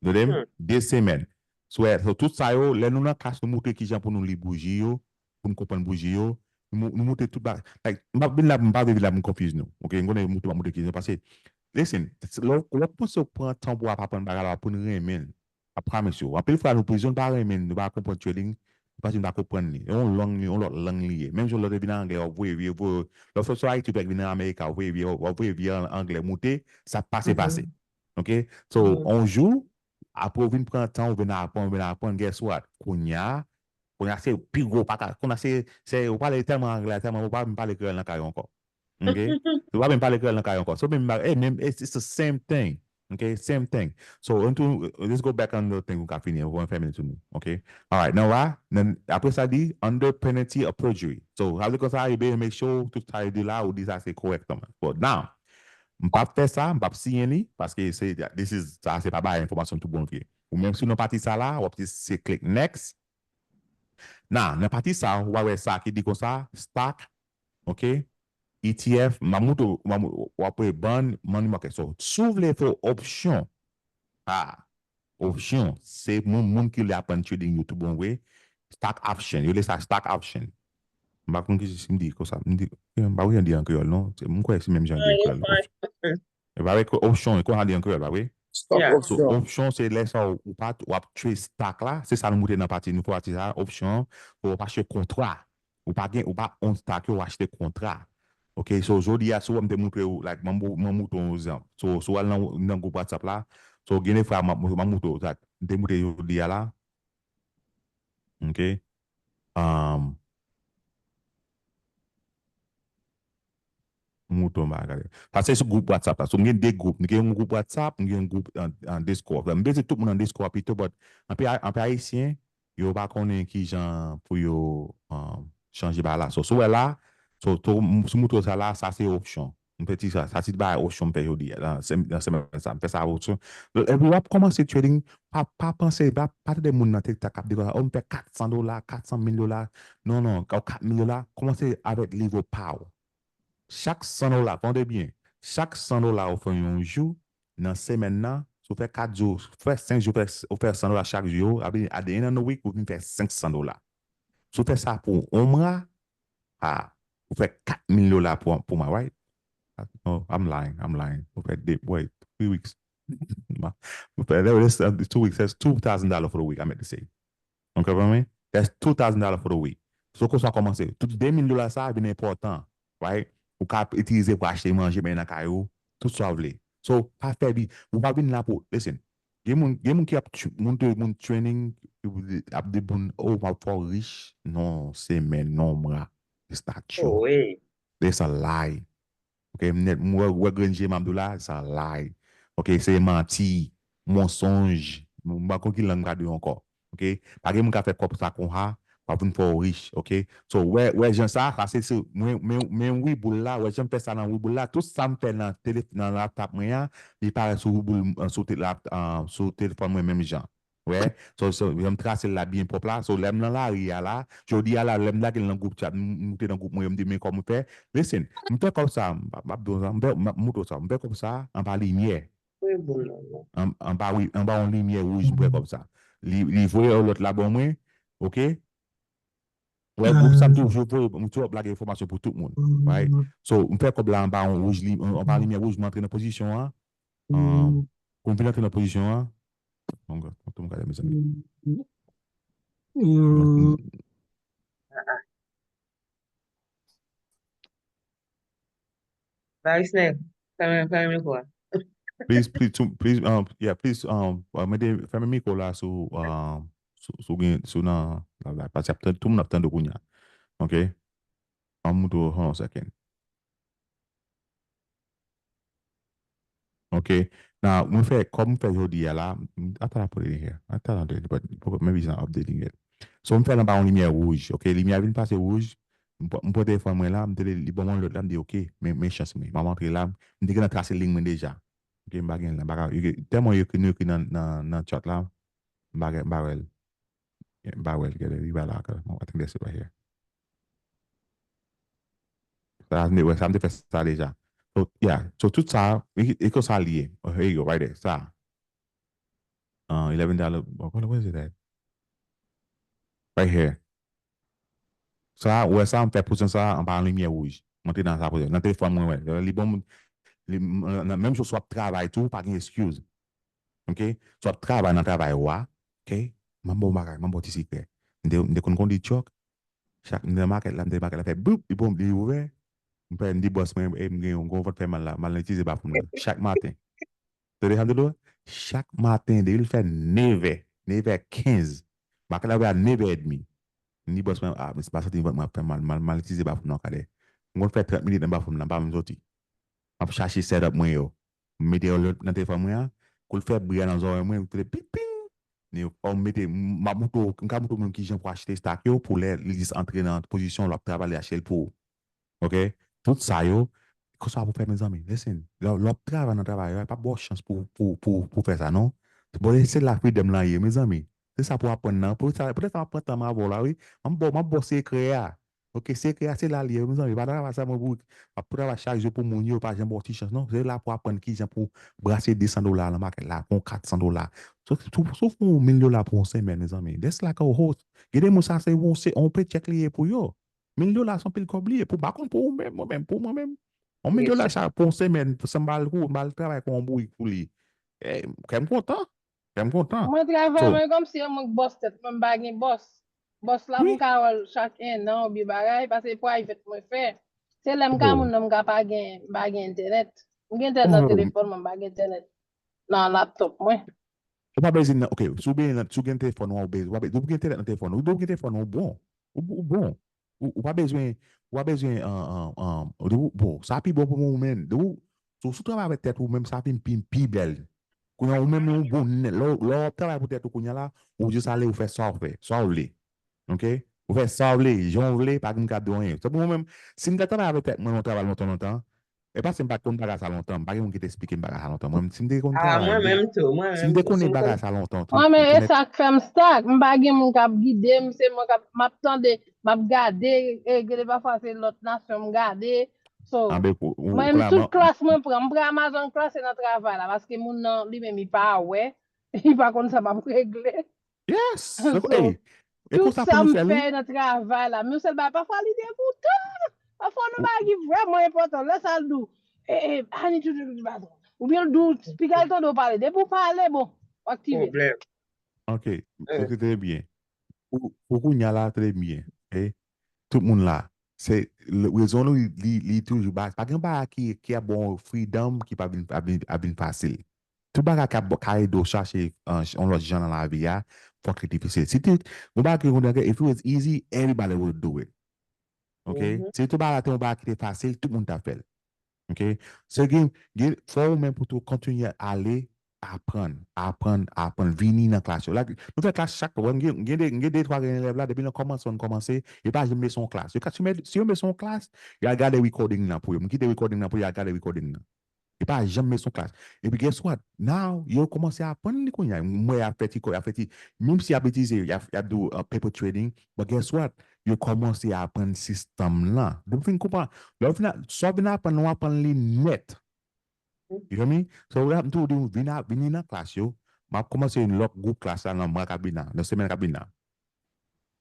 Tande m? De semèn. So, yeah, so, tout sa yo, lè nou nan klas, nou montre kijan pou nou li bouji yo, pou nou konprann bouji yo, nou, nou montre tout ba-, like, m ap vin la, m pa vle vin la pou m confuse nou. Ok, m konnen m montre, m ap montre kijan, paske, listen, lè w, lè w panse w pran tan pou w ap aprann bagay la, pou nou renmen l. I promise you. Anpil fwa, nou bezwen pa renmen, nou pa konprann trading, Ou pa di m pa konprann li. E yon lang li, yon lòt lang li ye. Menm jan lè w te vin anglè, w ap voye vye, voye. Lè w sot sou Ayiti, w vin nan Amerika, w voye vye, w ap voye vye an- anglè moute, sa ap pase, pase. Ok? So, yon jou, apre w vin pran tan, w vin aprann, w vin aprann, guess what? Kounye a, kounye a se pi gwo pata. Kounye a se, se, ou pale tèlman anglè, tèlman, ou pa menm pale kreyòl nan kay ou ankò. Ok? Ou pa menm pale kreyòl nan kay ou ankò. So, menm, eh, menm, it's, it's the same thing. Ok? Same thing. So, on to, let's go back on the thing, ou ka fini, ou ka fèmen sou nou. Ok? Alright, nan wa, nan, apre sa di, under penalty of perjury. So, sa vle konsa, you better make sure tout sa yo di la, ou di sa se kòrèkteman. But now, m p ap fè sa, m p ap siyen li, paske se, this is, sa se pa bay enfòmasyon tout bon vre. Ou menm si w nan pati sa la, w ap se click next. Now, nan pati sa, w a wè sa ki di konsa, stock, ok, E T F, m a moutre w, m a mou- w ap wè bond, money market. So, si w vle fè opsyon, ah, opsyon, se moun, moun ki vle aprann trading yo tout bon vre, stock option, yo rele sa stock option. M pa konn ki si m di konsa, m di, m pa wè jan di an kreyòl non, se, m kwè se menm jan di an kreyòl. Opsyon. E pa vre, opsyon, e konsa di an kreyòl, pa vre? Stock option. So, opsyon, se lè sa ou, ou pa, w ap trade stock la, se sa nou moutre nan pati, nou fè pati sa, opsyon, ou pa achte kontra. Ou pa gen, ou pa own stock yo, ou achte kontra. Ok, so, jodi a, si w wè m te moutre w, like, m, m, m moutre w yon egzanp. So, si w al nan, nan gwoup WhatsApp la, so, gen de fwa, m, m, m moutre w, like, m te moutre jodi a la. Ok. Um, Mouton bagay. Sa se sou gwoup WhatsApp la. So, m gen de gwoup. M gen yon gwoup WhatsApp, m gen yon gwoup an, an Discord. M beze tout moun an Discord pito, but anpil, anpil Ayisyen, yo pa konnen ki jan pou yo um, chanje bagay la. So, sou wè la, so, to, m- sou mouton sa la, sa se opsyon. M fè ti sa, sa ti bagay opsyon m fè jodi a, nan sem- nan semèn sa. M fè sa opsyon. Epi w ap kòmanse trading, pa, pa panse, pa, pa tande moun nan TikTok k ap di konsa, oh, m fè kat san dola, kat san mil dola. Non, non, kat mil dola, kòmanse avèk nivo pa w. Chak san dola, tande byen, chak san dola ou fè yon jou, nan semèn nan, si w fè kat jou, fè senk jou, fè, ou fè san dola chak jou, at the end of the week, ou vin fè senk san dola. Si w fè sa pou yon mwa, ah, ou fè kat mil dola pou, pou mwa, right? No, I'm lying, I'm lying. Ou fè de, wait, three weeks. Ou fè, that- that's, uh, two weeks, that's two thousand dollars for the week, I meant to say. Ou konprann mwen? That's two thousand dollars for the week. So, kon sa kòmanse, tout de mil dola sa a vin enpòtan, right? Ou ka itilize pou achte manje, men nan kay ou, tout sa w vle. So, pa fè bi, ou pa vin la pou, listen, gen moun, gen moun ki ap, tr- moun, moun training, ap di moun, oh, m ap fè w rich, non, semèn, non, mwa, it's not true. It's a lie. Ok, m nèt, m wè, wè grenn je m ap di w la, it's a lie. Ok, se manti, mensonge. M pa konn ki lang m ka di w ankò. Ok, pa gen moun ka fè kòb sa konsa, w ap vin fè w rich. Ok, so, wè, wè jan sa, sa se, se, mwen, men, men Webull la, wè jan m fè sa nan Webull la, tout sa m fè nan tele, nan laptop mwen an, li parèt sou Webull, sou, te, lap, sou telefòn mwen menm jan. Wè, so, so, jan m trase l la byen pwòp la. So, lè m nan lari a la, jodi a la, lè m lage l nan gwoup chat, m moute nan gwoup mwen yo, m di, men kòman m fè. Listen, m fè kòb sa, m ap, m ap di w sa, m fè, m ap moutre w sa, m fè kòb sa anba limyè. An, anba, wi, anba yon limyè wouj, m fè kòb sa. Li, li voye yon lòt la ban mwen, ok? Wè, gwoup sa, m toujou voye, m toujou ap lage enfòmasyon pou tout moun, right? So, m fè kòb la anba yon wouj, li, anba limyè wouj, m antre nan pozisyon an. An, pou m vin antre nan pozisyon an, Bon, gad, bon, gade, mezanmi. Baris nèg, fèmen, fèmen mikwo a. Please, please, to, please, um, yeah, please, um, uh, mete, fèmen mikwo la sou, um, sou, sou gen, sou nan, la, la, paske ap tann, tout moun ap tande w kounye a. Ok? An m moutre w, hold on a second. Ok. Now, mwen fè, kòm m fè jodi a la, m, I thought I put it in here. I thought I did, but maybe it's not updating yet. So, m fè l anba yon limyè wouj. Ok, limyè a vin pase wouj. M pran, m pran telefòn mwen la, m tele, li ban mwen lòt la, m di, ok, men, men chans mwen. M ap antre la, m te gentan trase liy mwen deja. Ok, m pa gen la, m pa ka, tèlman yo ekri, nou ekri nan, nan, nan chat la, m pa gen, m pa wè l. M pa wè l, gade, li pa la ankò. I think that's it right here. Sa, m te, wè, sa, m te fè sa deja. So, yeah. So, tout sa, e, e konsa l ye. Oh, here you go, right there. Sa. Uh, eleven dollar. What, what is it at? Right here. Sa, wè sa, m fè pozisyon sa anba yon limyè wouj. M antre nan sa pozisyon. Nan telefòn mwen, wè. Li bon, li, nan, nan, menm jan w ap travay tou, pa gen excuse. Ok? So, w ap travay nan travay ou a. Ok? M ap ba w bagay, m ap ba w ti sekrè. M te, m te konn kondi truck. Chak m nan makèt la, m te makèt la fè boup, li bon, li ouvè. M fè, m di bòs mwen, e m gen yon gwo vant fè mal la, m al itilize bathroom nan. Chak maten. Tande sa m di w? Chak maten, depi l fè nevè, nevè kenz, makèt la ouvè a nevè edmi. M di bòs mwen, a, men se pa santi vant mwen ap fè mal, m al, m al itilize bathroom nan kadè. M konn fè trant minit nan bathroom nan, m pa menm soti. M ap chache set up mwen yo. M mete yo nan telefòn mwen an, kou l fè bri a nan zòrèy mwen, m tande ping, ping. Ni, oh, m mete, m ap montre w, m ka montre w menm kijan pou achte stock yo, pou lè li jis antre nan pozisyon, l ap travay, li achte l pou ou. Ok? Tout sa yo, konsa pou fè, mezanmi. Listen, lè, lè w ap travay nan travay la, pa ba w chans pou, pou, pou, pou fè sa, non. Bon, se la freedom lan ye, mezanmi. Se sa pou aprann nan. Pou sa, poutèt sa, m ap pran tan m avè w la, wi. M ap ba w, m ap ba w sekrè a. Ok, sekrè a, se la li ye, mezanmi. Pa travay sa, mwen, pou, m ap travay chak jou pou moun yo, pa janm ba w ti chans, non. Se la pou aprann kijan pou brase de san dola nan makèt la, pou yon kat san dola. Si w, si w fè yon mil dola pou yon semèn, mezanmi. That's like a host. Gen de moun sa, se yon, se yon paycheck li ye pou yo. Mil dola se anpil kòb li ye. Pou, pa kont pou ou menm, mwen menm, pou mwen menm. Yon mil dola sa pou yon semèn, pou sa m ba l kou, m ba l travay kon yon bourik pou li. Eh, kè m kontan. Kè m kontan. Mwen travay, mwen kòmsi e mwen k bòs tèt mwen, m pa gen bòs. Bòs la, m ka wè l chak ennan oubyen bagay, paske private mwen fè. Se lè m ka moun nan, m ka pa gen, m pa gen entènèt. M gen entènèt nan telefòn mwen, m pa gen entènèt nan laptop mwen. Ou pa bezwen nan, ok, si w gen, si w gen telefòn ou, ou bezwen, ou pa bezwen, ou gen entènèt nan telefòn ou, ou gen telefòn ou bon. Ou, ou bon. Ou, ou pa bezwen, ou pa bezwen, an, an, an, ou, bon, sa pi bon pou ou menm. Ou, si w, si w travay avèk tèt ou menm, sa vin pi, pi bèl. Kounye a, ou menm, ou bon nèt. Lè w, lè w ap travay pou tèt ou kounye a la, ou jis ale, ou fè sa w fè, sa w vle. Ok? Ou fè sa w vle, jan w vle, pa gen moun k ap di w anyen. Se pou mwen menm, si m ta travay avèk tèt mwen nan yon travay lontan, lontan, e pa si m pa t konn bagay sa lontan, m pa gen moun ki te esplike m bagay sa lontan. Mwen, si m te konn travay, mwen menm tou, mwen menm tou. Si m te konnen bagay sa lontan, tou, mwen menm, e sa k fè m stuck. M pa gen moun k ap gide m, se mwen k ap, m ap tande, m ap gade, e gen de pafwa se lòt nasyon m gade. So, mwen menm, tout klas mwen pran, m pran Amazon class se nan travay la, paske moun nan li menm, li pa wè, li pa konn sa m ap regle. Yes! So, tout sa m fè nan travay la, men yon sèl bagay, pafwa li degoutan. Pafwa, nan bagay ki vrèman enpòtan, lè sa l di w, e, e, Annie, tout, tout, tout, tout, oubyen l di w, piga l tande w pale. Depi w pale, bon, w aktive. Pwoblèm. Ok, ok, trè byen. Pou, pou kounye a la, trè byen. Ok? Tout moun la. Se, rezon nou, li, li toujou ba, pa gen bagay ki, ki ap ba w freedom ki pa vin, ap vin, ap vin fasil. Tout bagay k ap, ka ede w chache, uh, yon lòt jan nan lavi a, fòk li difisil. Si te, yon bagay ki konn, if it was easy, everybody would do it. Ok? Si tout bagay la te yon bagay ki te fasil, tout moun ta fè l. Ok? Se gen, gen, fò ou menm pou tou kontinye ale, aprann, aprann, aprann, vini nan klas yo. La, nou fè klas chak, gen, gen de, gen de twa gen elèv la, depi nan kòmansman, nou kòmanse, yo pa janm mete yon klas. Yo ka, si yo mete, si yo mete yon klas, y al gade recording nan pou yo. M kite recording nan pou yo, y al gade recording nan. Yo pa janm mete yon klas. Epi, guess what? Now, yo kòmanse aprann li kounye a. M wè y ap fè ti kò, y ap fè ti, menm si y ap itilize, y ap, y ap do, uh, paper trading, but guess what? Yo kòmanse aprann sistèm lan. Depi w fin konprann, lè w fin a, sa w vin aprann, w aprann li nèt. You feel me? So, w ap tou di w, vin a, vini nan klas yo. M ap kòmanse yon lòt gwoup klas la nan mwa k ap vin la, nan semèn k ap vin la.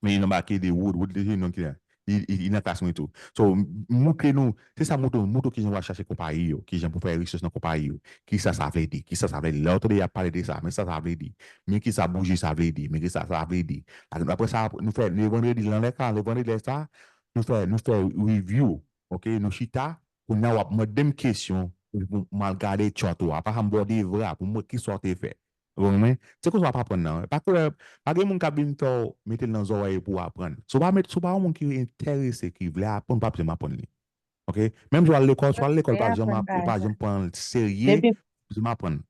Men li nan ba ki de Wood, Wood li non ki la. Li, li, li nan klas mwen tou. So, m, m montre nou, se sa m montre nou, montre w kijan w al chache konpayi yo, kijan pou fè richès nan konpayi yo. Kisa sa vle di, kisa sa vle di. Lè w tande y ap pale de sa, men sa sa vle di. Men kisa bouji sa vle di, men kisa sa vle di. Apre sa, nou fè, le vandredi, lanlè ka, le vandredi sa, nou fè, nou fè review, ok? Nou chita, kounye a w ap mande m kesyon, pou m al gade chart ou a. Apa sa m ba w devwa pou m wè kisa w te fè. Ou konprann? Se konsa w ap aprann nan. Pa kwè, pa gen moun k ap vin fè w mete l nan zòrèy pou w aprann. Si w pa met, si w pa yon moun ki enterese, ki vle aprann, w p ap janm aprann li. Ok? Menm jan w al lekòl, si w al lekòl, w pa janm ap, w pa janm pran l serye, w p ap janm aprann.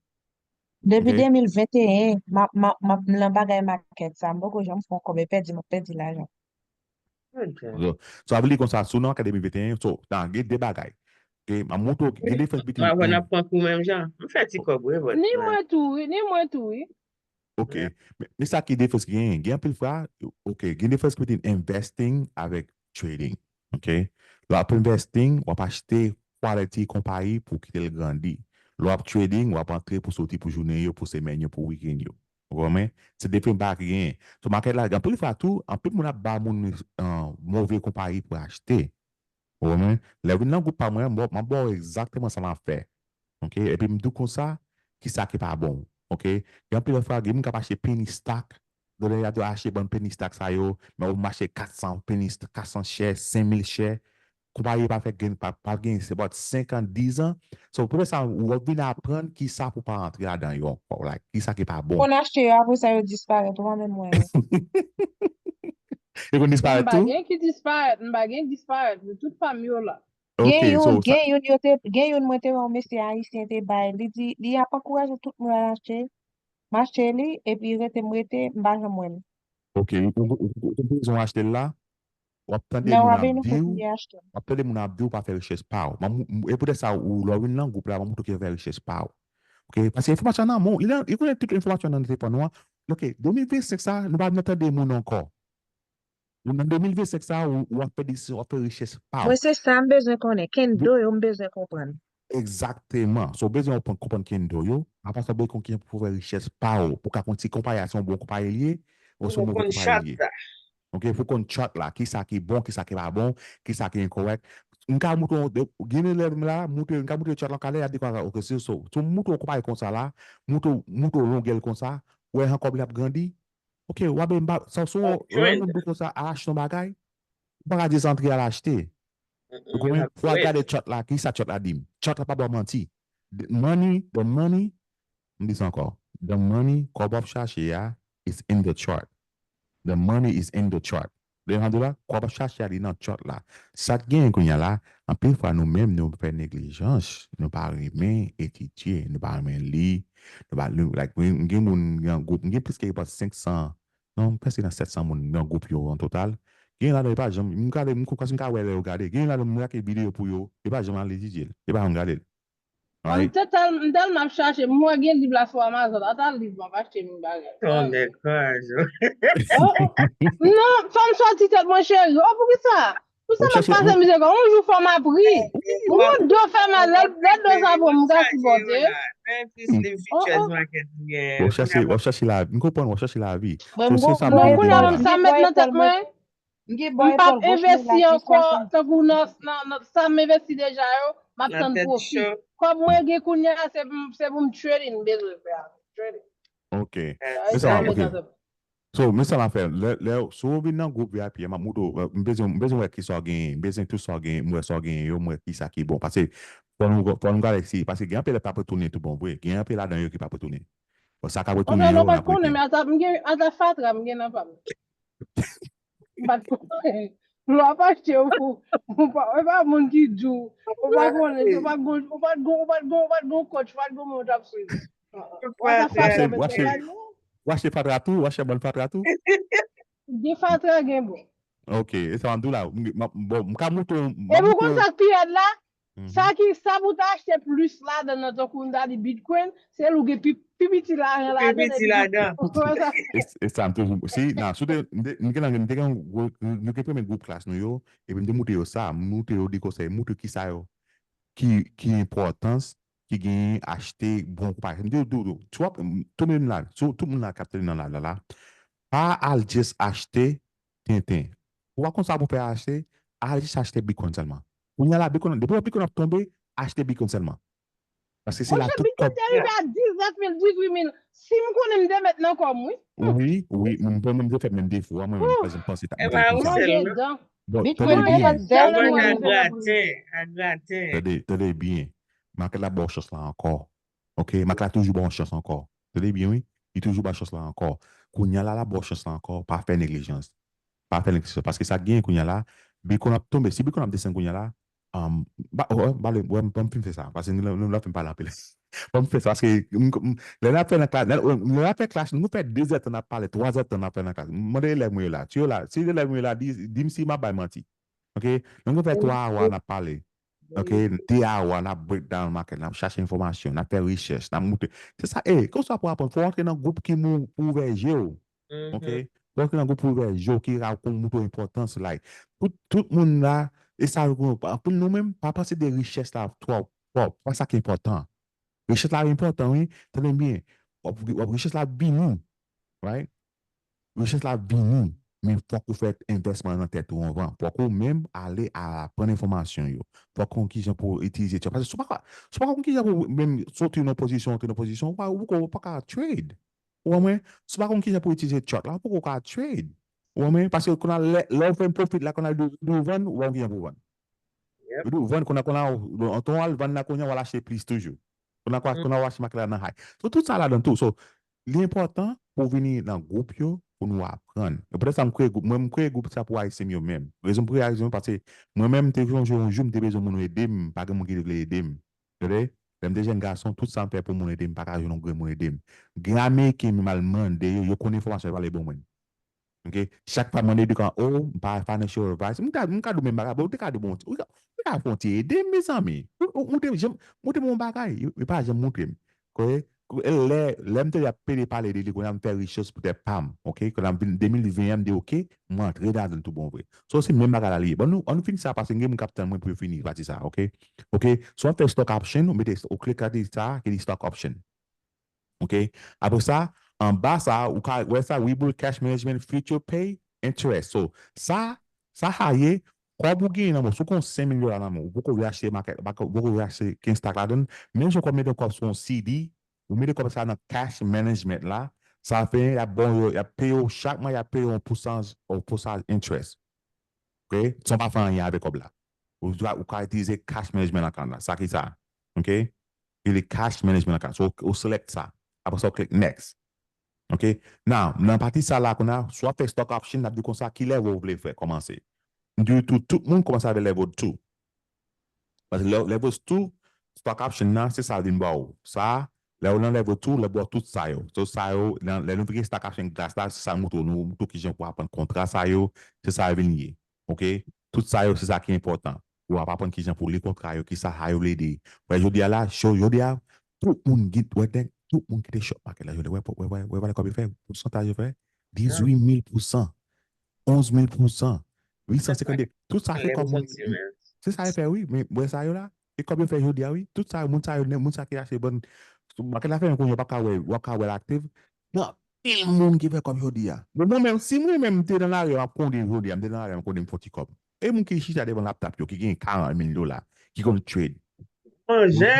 Depi de mil venteyen, m ap, m ap, m ap nan bagay makèt sa, m poko janm fè yon kòb, e pèdi, m ap pèdi lajan. So, sa vle di konsa, si w nan akademi venteyen, so, nan, gen de bagay. Ok, m ap montre w, gen diferans between. Mwen wè n ap pran kou menm jan. M fè ti kòb, wi, but, ni mwen tou, wi, ni mwen tou, wi. Ok. Men, men sa ki diferans ki genyen, gen anpil fwa, ok, gen diferans between investing avèk trading. Ok? Lè w ap investing, w ap achte quality konpayi pou kite l grandi. Lè w ap trading, w ap antre pou soti pou jounen yo, pou semèn yo, pou weekend yo. Ou konprann? Se diferan bagay ki genyen. So, makèt la, gen anpil fwa tou, anpil moun ap ba moun, uh, move konpayi pou achte. Ou konprann? Lè w vin nan gwoup pa mwen, m ap ba w egzakteman sa m ap fè. Ok? Epi m di w konsa, kisa ki pa bon. Ok? Gen anpil fwa, gen moun k ap achte penny stock, Donè y ap di w achte bann penny stock sa yo, men w mache kat san penny, kat san share, senk mil share. Konpayi pa fè gen, pa, pa gen, se about senk an, diz an. So, poutèt sa, w ap vin aprann ki sa pou pa antre ladan yo ankò, like, ki sa ki pa bon. Konn achte yo, apre sa yo disparèt, ou pa menm wè yo. Yo konn disparèt tou? M pa gen ki disparèt, m pa gen ki disparèt, tout pa m yo la. Gen youn, gen youn yo te, gen youn mwen te wè yon mesye ayisyen te bay, li di, li ap ankouraje tout moun al achte. M achte li, epi rete m rete, m pa janm wè l. Ok, ou, ou, ou, ou konn rezon achte l la? W ap tande moun ap di w, w ap tande moun ap di w pa fè richès pa w. E poutèt sa, ou lè w vin nan gwoup la, m ap montre w ki fè richès pa w. Ok, paske enfòmasyon nan men w, li konnen tout enfòmasyon nan telefòn ou an. Ok, de mil vennsenk sa, nou pa nan tande moun ankò. Ou nan de mil vennsenk sa, ou, ou ap fè desizyon, w ap fè richès pa w. Mwen se sa m bezwen konnen. Kendo yo m bezwen konprann. Egzakteman. So, w bezwen konprann, konprann kendo yo. Apre sa, w bezwen konn kijan pou fè richès pa w. Pou ka konn si konpayi a se yon bon konpayi li ye, ou se yon move konpayi li ye. Ok, pou konn chart la, ki sa ki bon, ki sa ki pa bon, ki sa ki enkòrèk. M ka montre w, gen de lè m la, montre, m ka montre chart la, kalè, y ap di konsa, ok, si, so, so, montre w konpayi konsa la, montre w, montre w longè l konsa, ou wè jan kòb li ap grandi, Ok, w ap, sa, si w wè yon moun di w konsa, al achte yon bagay, ou pa ka di antre al achte. Ou konprann? Fò w al gade chart la, ki sa chart la di m. Chart la pa ba w manti. The money, the money, m di sa ankò. The money, kòb w ap chache a, is in the chart. The money is in the chart. Lè m ap di w la, kòb w ap chache a, li nan chart la. Sa k genyen kounye a la, anpil fwa nou menm, nou fè neglijans. Nou pa renmen etidye, nou pa renmen li, nou pa, nou, like, mwen, m gen moun nan gwoup, m gen plis ke senk san, non, prèske nan sèt san moun nan gwoup yo an total. Gen ladan yo pa janm, m gade, m kwè m ka wè lè yo gade. Gen ladan moun ki videyo pou yo, yo pa janm al etidye l. Yo pa janm gade l. Right? M te tèl-, m tèlman ap chache, m wè gen liv la sou Amazon, ata liv m ap achte m bagay. Tonnè kraze. Oh, oh. Non, fò m sòti tèt mwen cheri. Oh, poukisa? Pou sa m ap pase mizè kon, yon jou fò m ap ri. Ou konn do fè mal, lè, lè do sa pran m ka sipòte. Menm plis liv Futures Market ou gen. W ap chache, w ap chache lavi. M konprann, w ap chache lavi. Mwen, m gon, mwen, kounye a menm sa m met nan tèt mwen. M p ap envesti ankò, tankou nan, nan, nan sa m envesti deja yo, m ap tann pwofi. Kòb mwen gen kounye a, se pou m, se pou m trading, m bezwen fè a. Trading. Ok. Se sa m met nan tèt mwen. So, men sa m ap fè, lè, lè, si w vin nan gwoup V I P a, m ap montre w, m bezwen, m bezwen wè kisa w genyen, m bezwen tout sa w genyen, m wè sa w genyen yo, m wè kisa ki bon. Paske, fò nou, fò nou gade si, paske gen anpil lè p ap retounen tout bon vre, gen anpil ladan yo ki p ap retounen. Bon, sa k ap retounen yo, n ap retounen. Men ata, m gen, ata fatra, m gen nan pa m. M pa t konnen. Lè w ap achte yo pou, ou pa, e pa moun ki di w, ou pa konnen, ou pa t gon, ou pa t gon, ou pa t gon, ou pa t gon coach, ou pa t gon moun w t ap swiv. Ou achte fatra tou, ou achte bann fatra tou? Gen fatra, gen bon. Ok, e sa m ap di w la. Bon, m ka montre w. E pou konn sa k pi rèd la, sa ki, sa pou ta achte plis ladan nan, tankou m ta di Bitcoin, se l ou gen pi, pi piti lajan ladan. Pi piti ladan. E sa m toujou, si, nan, si w te, m te, m te gen, m te gen yon gwo, nou gen premye gwoup klas nou yo, epi m te montre yo sa, m montre yo de konsèy, montre kisa yo, ki, ki enpòtans ki genyen achte bon konpayi. M di w, di w, di w, twòp, tou moun la, tout moun la k ap tande nan live la, pa al just achte tenten. Ou pa konn sa pou fè achte, al just achte Bitcoin sèlman. Kounye a la, Bitcoin, depi wè Bitcoin ap tonbe, achte Bitcoin sèlman. Paske se la tout kòb. Monchè, Bitcoin te rive a diznèf mil, dizuit mil. Si m konnen m te met nan kò m, wi. Wi, wi, mwen menm m te fè menm defo a, mwen menm, pa janm panse ta. E pa ou sèl, non. Bon, tande byen. Bitcoin a graten, a graten. Tande, tande byen. Market la ba w chans la ankò. Ok, Market la toujou ba w chans ankò. Tande byen, wi. Li toujou ba w chans la ankò. Kounye a la, la ba w chans la ankò. Pa fè neglijans. Pa fè neglijans. Paske sa k genyen kounye a la, Bitcoin ap tonbe. Si Bitcoin ap desann kounye a la, um, ba, oh, oh, ba le, wè, ban m fin fè sa. Paske nou, nou, nou la fin pale anpil. Ban m fè sa. Paske, m, m, lè n ap fè nan klas, lè, lè n ap fè klas, nou fè de zè tan n ap pale, twa zè tan n ap fè nan klas. M mande elèv mwen yo la. Si yo la, si elèv mwen yo la, di, di m si m ap bay manti. Ok? Nou fè twa awa n ap pale. Ok? De awa n ap break down market, n ap chache enfòmasyon, n ap fè rechèch, n ap montre. Se sa, e, konsa pou aprann, fò w antre nan gwoup ki mou-, pou ouvè je w. Ok? Fò w antre nan gwoup pou ouvè je w, ki ra-, pou montre w enpòtans, like. Tout, tout moun la, e sa, anpil nou menm, pa panse de richès la twòp, twòp. Pa sa ki enpòtan. Richès la enpòtan, wi. Tande byen. W ap, w ap, richès la vini. Right? Richès la vini. Men fòk ou fè envèsman nan tèt ou anvan. Fòk ou menm ale al aprann enfòmasyon yo. Fòk ou konn kijan pou itilize chart. Paske si w pa ka, si w pa konn kijan pou menm soti nan pozisyon, antre nan pozisyon, ou pa, ou poko, ou pa ka trade. Ou wè mwen? Si w pa konn kijan pou itilize chart la, ou poko ka trade. Ou wè mwen? Paske kounye a lè, lè w fè yon pwofit la, kounye a li di w vann, ou pa konn kijan pou vann. Li di w vann, kounye a, kounye a, ou, ou, anton w al vann la, kounye a, w al achte plis toujou. Kounye a, kounye a, w achte makèt la nan high. So, tout sa ladan tou. So, li enpòtan pou w vini nan gwoup yo, pou nou aprann. E poutèt sa, m kreye gwoup. Mwen, m kreye gwoup sa pou Ayisyen m yo menm. Rezon m kreye Ayisyen m yo, paske mwen menm, m te sonje yon jou, m te bezwen moun ede m, pa gen moun ki te vle ede m. Tande? Lè m te jèn gason, tout sa m fè pou moun ede m, pa ka jwenn yon grenn moun ede m. Gen Ameriken m al mande yo, yo konn enfòmasyon, yo pale ban mwen. Ok? Chak fwa m mande de kan, oh, m pa financial advice, m ka, m ka di w menm bagay, bon, ou te ka di bon, ou ka, ou ka fè yon ti ede m, mezanmi. Ou, ou, ou te, janm, ou te bon bagay, yo, yo pa janm montre m. Konnen, lè, lè m te ap pede pale de li, kounye a m fè research poutèt pa m, ok? Kounye a m vin de mil ven an, m di, ok, m antre ladan l tou bon vre. So, se menm bagay la li ye. Bon, nou, ann nou fini sa, paske gen moun k ap tann mwen pou yo fini pati sa, ok? Ok? So, w ap fè stock option, ou mete, ou klik kote sa, ki di stock option. Ok? Apre sa, anba sa, ou ka wè sa, we build cash management, future pay, interest. So, sa, sa sa ye, kòb ou genyen nan men w, si w gen senk mil dola nan men w, ou poko vle achte market, ou poko vle achte kenz stock ladan l, menm si w mete kòb sou yon C D, ou mete kòb sa nan cash management la, sa fè y ap ba w, y ap peye w chak mwa, y ap peye w yon pousantaj, yon pousantaj interest. Ok? San w pa fè anyen avèk kòb la. Ou, ou ka itilize cash management account la. Sa ki sa? Ok? Li cash management account. So, ou select sa. Apre sa, ou klik next. Ok? Now, nan pati sa la, kounye a, si w ap fè stock option, n ap di konsa, ki level ou vle fè, kòmanse. M di tou, tout moun kòmanse avèk level two. Paske le-, level two, stock option nan, se sa l vin ba w. Sa, lè ou nan level two, l ap ba w tout sa yo. So, sa yo, lè, lè nou vin gen stock option class la, se sa l montre w, nou montre w kijan pou aprann kontra sa yo, se sa yo vin ye. Ok? Tout sa yo, se sa ki enpòtan. Ou ap aprann kijan pou li kontra yo, kisa sa yo vle di. Wè, jodi a la, show, jodi a, tout moun ki, wè, nèg, tout moun ki te short market la, jodi a, wè, wè, wè, wè, wè, kòb yo fè, pousantaj yo fè, dizuit mil pousan, onz mil pousan, uit san senkannde, tout sa fè kòb moun, se sa yo fè, wi, men, wè sa yo la, e kòb yo fè jodi a, wi, tout sa, moun sa yo, moun sa ki achte bòn, market la fèmen kounye a, w pa ka wè, w pa ka wè l aktif, nan pil moun ki fè kòb jodi a. Bon, mwen menm, si mwen menm m te nan lari a, m ap konde jodi a, m te nan lari a, m konde m fè ti kòb. E moun ki chita devan laptop yo, ki gen karant mil dola, ki konn trade. Manje!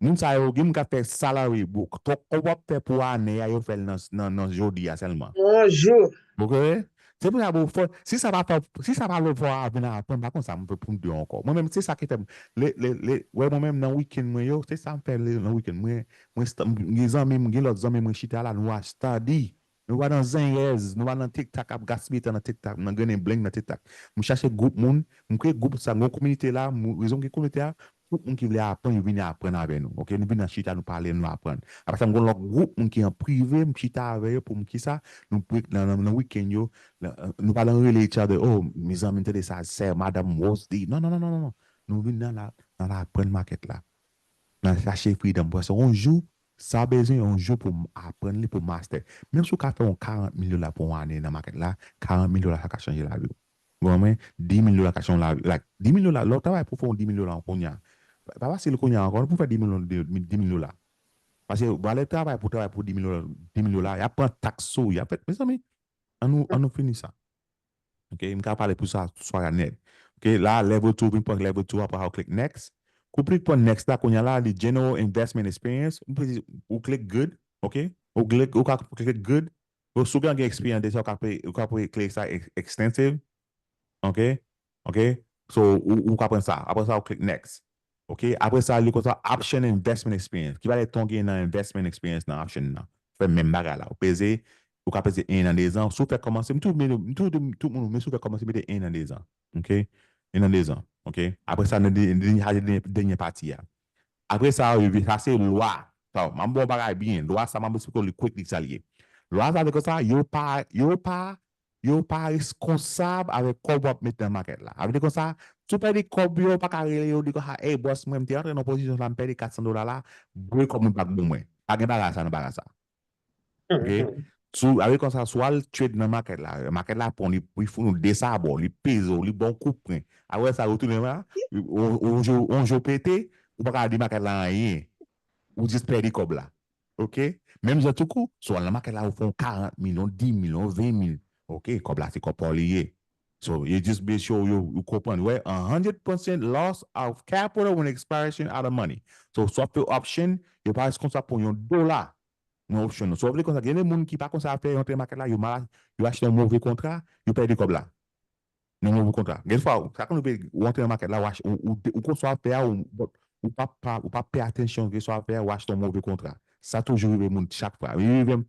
Moun sa yo, gen moun k ap fè salary, bro. Twòp kòb w ap fè pou ane a, yo fè l nan, nan, nan jodi a sèlman. Yon jou. Ou konprann? Se pou sa, bro, fò, si sa pa fè, si sa pa lòt fò a vin aprann, pa konn sa m fè pou m di ankò. Mwen menm, se sa ki fè m, le, le, le, wè, mwen menm, nan weekend mwen yo, se sa m fè le, nan weekend mwen, mwen, m gen zanmi m, gen lòt zanmi mwen chita la, nou a study. Nou pa nan zenyèz, nou pa nan TikTok ap gaspiye tan nan TikTok, nan grennen bling nan TikTok. M chache gwoup moun, m kreye gwoup sa, m gen yon kominote la, m, rezon m gen kominote a, tout moun ki vle aprann, yo vini aprann avè nou. Ok, nou vin nan chita, nou pale, nou aprann. Apre sa, m gen lòt gwoup moun ki an prive, m chita avè yo pou m kisa, nou break nan, nan, nan weekend yo, nan, nou pa nan rele each other, oh, mezanmi, m tande sa, sè, madanm, Wosdy. Non, non, non, non, non, non. Nou vin nan la, nan la aprann market la. Nan chache freedom. Paske yon jou, sa w bezwen, yon jou pou m aprann li, pou master. Menm si w ka fè yon karant mil dola pou yon ane nan market la, karant mil dola sa ka chanje lavi w. Ou konprann mwen? Dis mil dola ka chanje lavi. Like, dis mil dola, lè w travay pou fè yon dis mil dola kounye a. Pa fasil kounye a ankò, pou fè dis mil, dis mil dola. Paske valè travay pou travay pou dis mil dola, dis mil dola, y ap pran taks sou, y ap fè, mezanmi, ann nou, ann nou fini sa. Ok, m ka pale pou sa, swa nèt. Ok, la, level two, vin pran level two, apre sa, ou klik next. Kou w klik pran next la, kounye a la, li general investment experience, ou pe-, ou klik good, ok? Ou klik, ou ka klik good. Bon, si w gen, gen experience deja, ou ka pe-, ou ka pe-, klik sa ex-, extensive. Ok? Ok? So, ou, ou ka pran sa. Apre sa, ou klik next. Ok? Apre sa, li konsa option investment experience. Ki valè tan w gen nan investment experience nan option nan? Fè menm bagay la. Ou peze, ou ka peze en nan dezan. Si w fèk kòmanse, m toujou, m toujou di tout moun, men si w fèk kòmanse, mete en nan dezan. Ok? En nan dezan. Ok? Apre sa, nou de-, de-, de-, dènye, dènye pati a. Apre sa, yo, sa se lwa. Sa, m ap ba w bagay byen. Lwa sa, m ap esplike w li quickly sa l ye. Lwa sa vle konsa, yo pa, yo pa, yo pa reskonsab avèk kòb w ap met nan makèt la. Sa vle di konsa, si w pèdi kòb yo, w pa ka rele yo, di konsa, hey, bòs, mwen, m te rantre nan pozisyon sa, m pèdi kat san dola la, voye kòb mwen pa k ban mwen. Pa gen bagay sa nan bagay sa. Ok? Sou, avè konsa, sou al trade nan makèt la. Makèt la pran, li, li fout nou desabò, li peze w, li ba w kout pwen. Apre sa, ou tounen la, on, on jou, on jou pete, ou pa ka di makèt la anyen. Ou jis pèdi kòb la. Ok? Menm jan tou kou, sou al nan makèt la, ou fè yon karant mil, yon dis mil, yon ven mil. Ok? Kòb la, se kòb pa w li ye. So, you just make sure you, you konprann. Wè, a hundred percent loss of capital when expiration out of money. So, swap option, yo pa reskonsab pou yon dola. Mwen option nou. So, vle konsa, gen de moun ki pa konn sa fè, yo antre nan makèt la, yo mal, yo achte yon move kontra, yo pèdi kòb la. Nan move kontra. Gen fwa, sa konn rive, ou antre nan makèt la, ou, ach- ou, ou, ou konn sa fè, ou, ou pa, pa, ou pa pè atansyon ke sa fè, ou achte yon move kontra. Sa toujou rive moun chak fwa. Li rive m,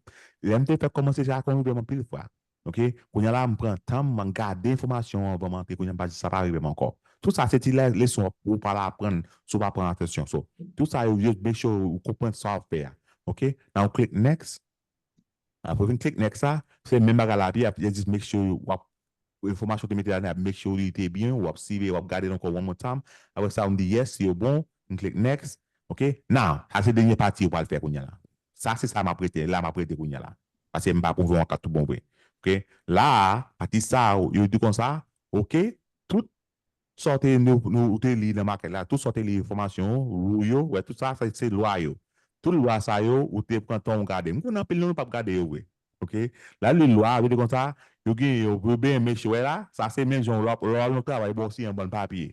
lè m te fè kòmanse, sa konn rive m anpil fwa. Ok? Kounye a la, m pran tan m, m gade enfòmasyon an anvan m antre, kounye a m pa di sa pa rive m ankò. Tout sa, se ti lè- leson w ap- ou pral aprann, si w pa pran atansyon. So, tout sa, yo, yo make sure ou konprann sa w ap fè a. Ok? Nan ou click next. Apre w vin click next sa, se menm bagay la, pi ap- yo just make sure w ap- enfòmasyon w te mete la, ap make sure li te byen, w ap siveye, w ap gade l ankò one more time. Apre sa, ou di yes, yo bon, m click next. Ok? Now, sa se dènye pati yo pral fè kounye a la. Sa se sa m ap rete, la m ap rete kounye a la. Paske m pa pwouve yon kat tout bon vre. Ok? La a, pati sa a, yo di konsa, ok, tout sa w te, nou, nou, ou te li nan makèt la, tout sa w te li enfòmasyon, rule yo, wè, tout sa, se, se lwa yo. Tout lwa sa yo, ou te pran tan w gade. M konnen anpil nan nou p ap gade yo vre. Ok? La li lwa, vle di konsa, yo gen yo, yo byen make sure, wè la, sa se menm jan w lè w al nan travay, bon, si yon bann papye.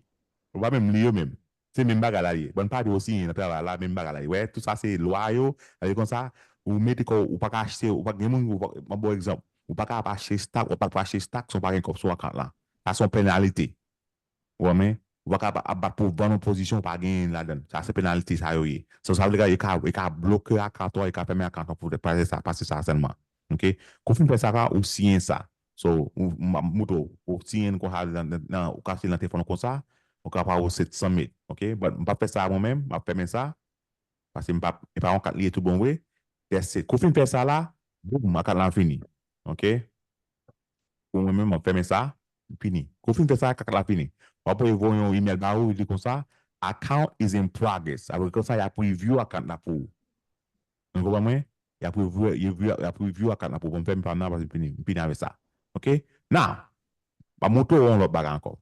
Ou pa menm li yo menm. Se menm bagay la ye. Bann papye w siyen nan travay la, menm bagay la ye. Wè, tout sa se lwa yo. Sa vle di konsa, ou mete kò w, ou pa ka achte, ou pa gen moun, ou pa, m ap ba w egzanp. Ou pa ka ap achte stock, ou pa ka achte stock san w pa gen kòb sou akant la. Sa se yon penalite. Ou wè men? Ou pa ka ap, ap bat pou vann yon pozisyon ou pa genyen ladan l. Sa se penalite sa yo ye. So, sa vle di yo ka, yo ka bloke akant ou, yo ka fèmen akant ou pou paske sa, paske sa sèlman. Ok? Kou w fin fè sa, ou siyen sa. So, ou, m ap montre w, ou siyen l konsa nan, nan, nan, ou ka siyen nan telefòn ou konsa, ou ka pa ou set san mèt. Ok? But m p ap fè sa mwen menm, m ap fèmen sa. Paske m p ap, e pa yon kat li ye tout bon vre. That's it. Kou w fin fè sa la, boum, akant lan fini. Ok? Pou mwen menm, m ap fèmen sa, fini. Kou w fin fè sa, akant lan fini. W ap voye yon email ba ou, li di konsa, "Account is in progress." Apre konsa, y ap review akant la pou ou. Nou konprann mwen? Y ap review, y ap review, y ap review akant la pou ou. Bon, m fèmen pa m nan, paske m fini, m fini avèk sa. Ok? Now, m ap montre w yon lòt bagay ankò.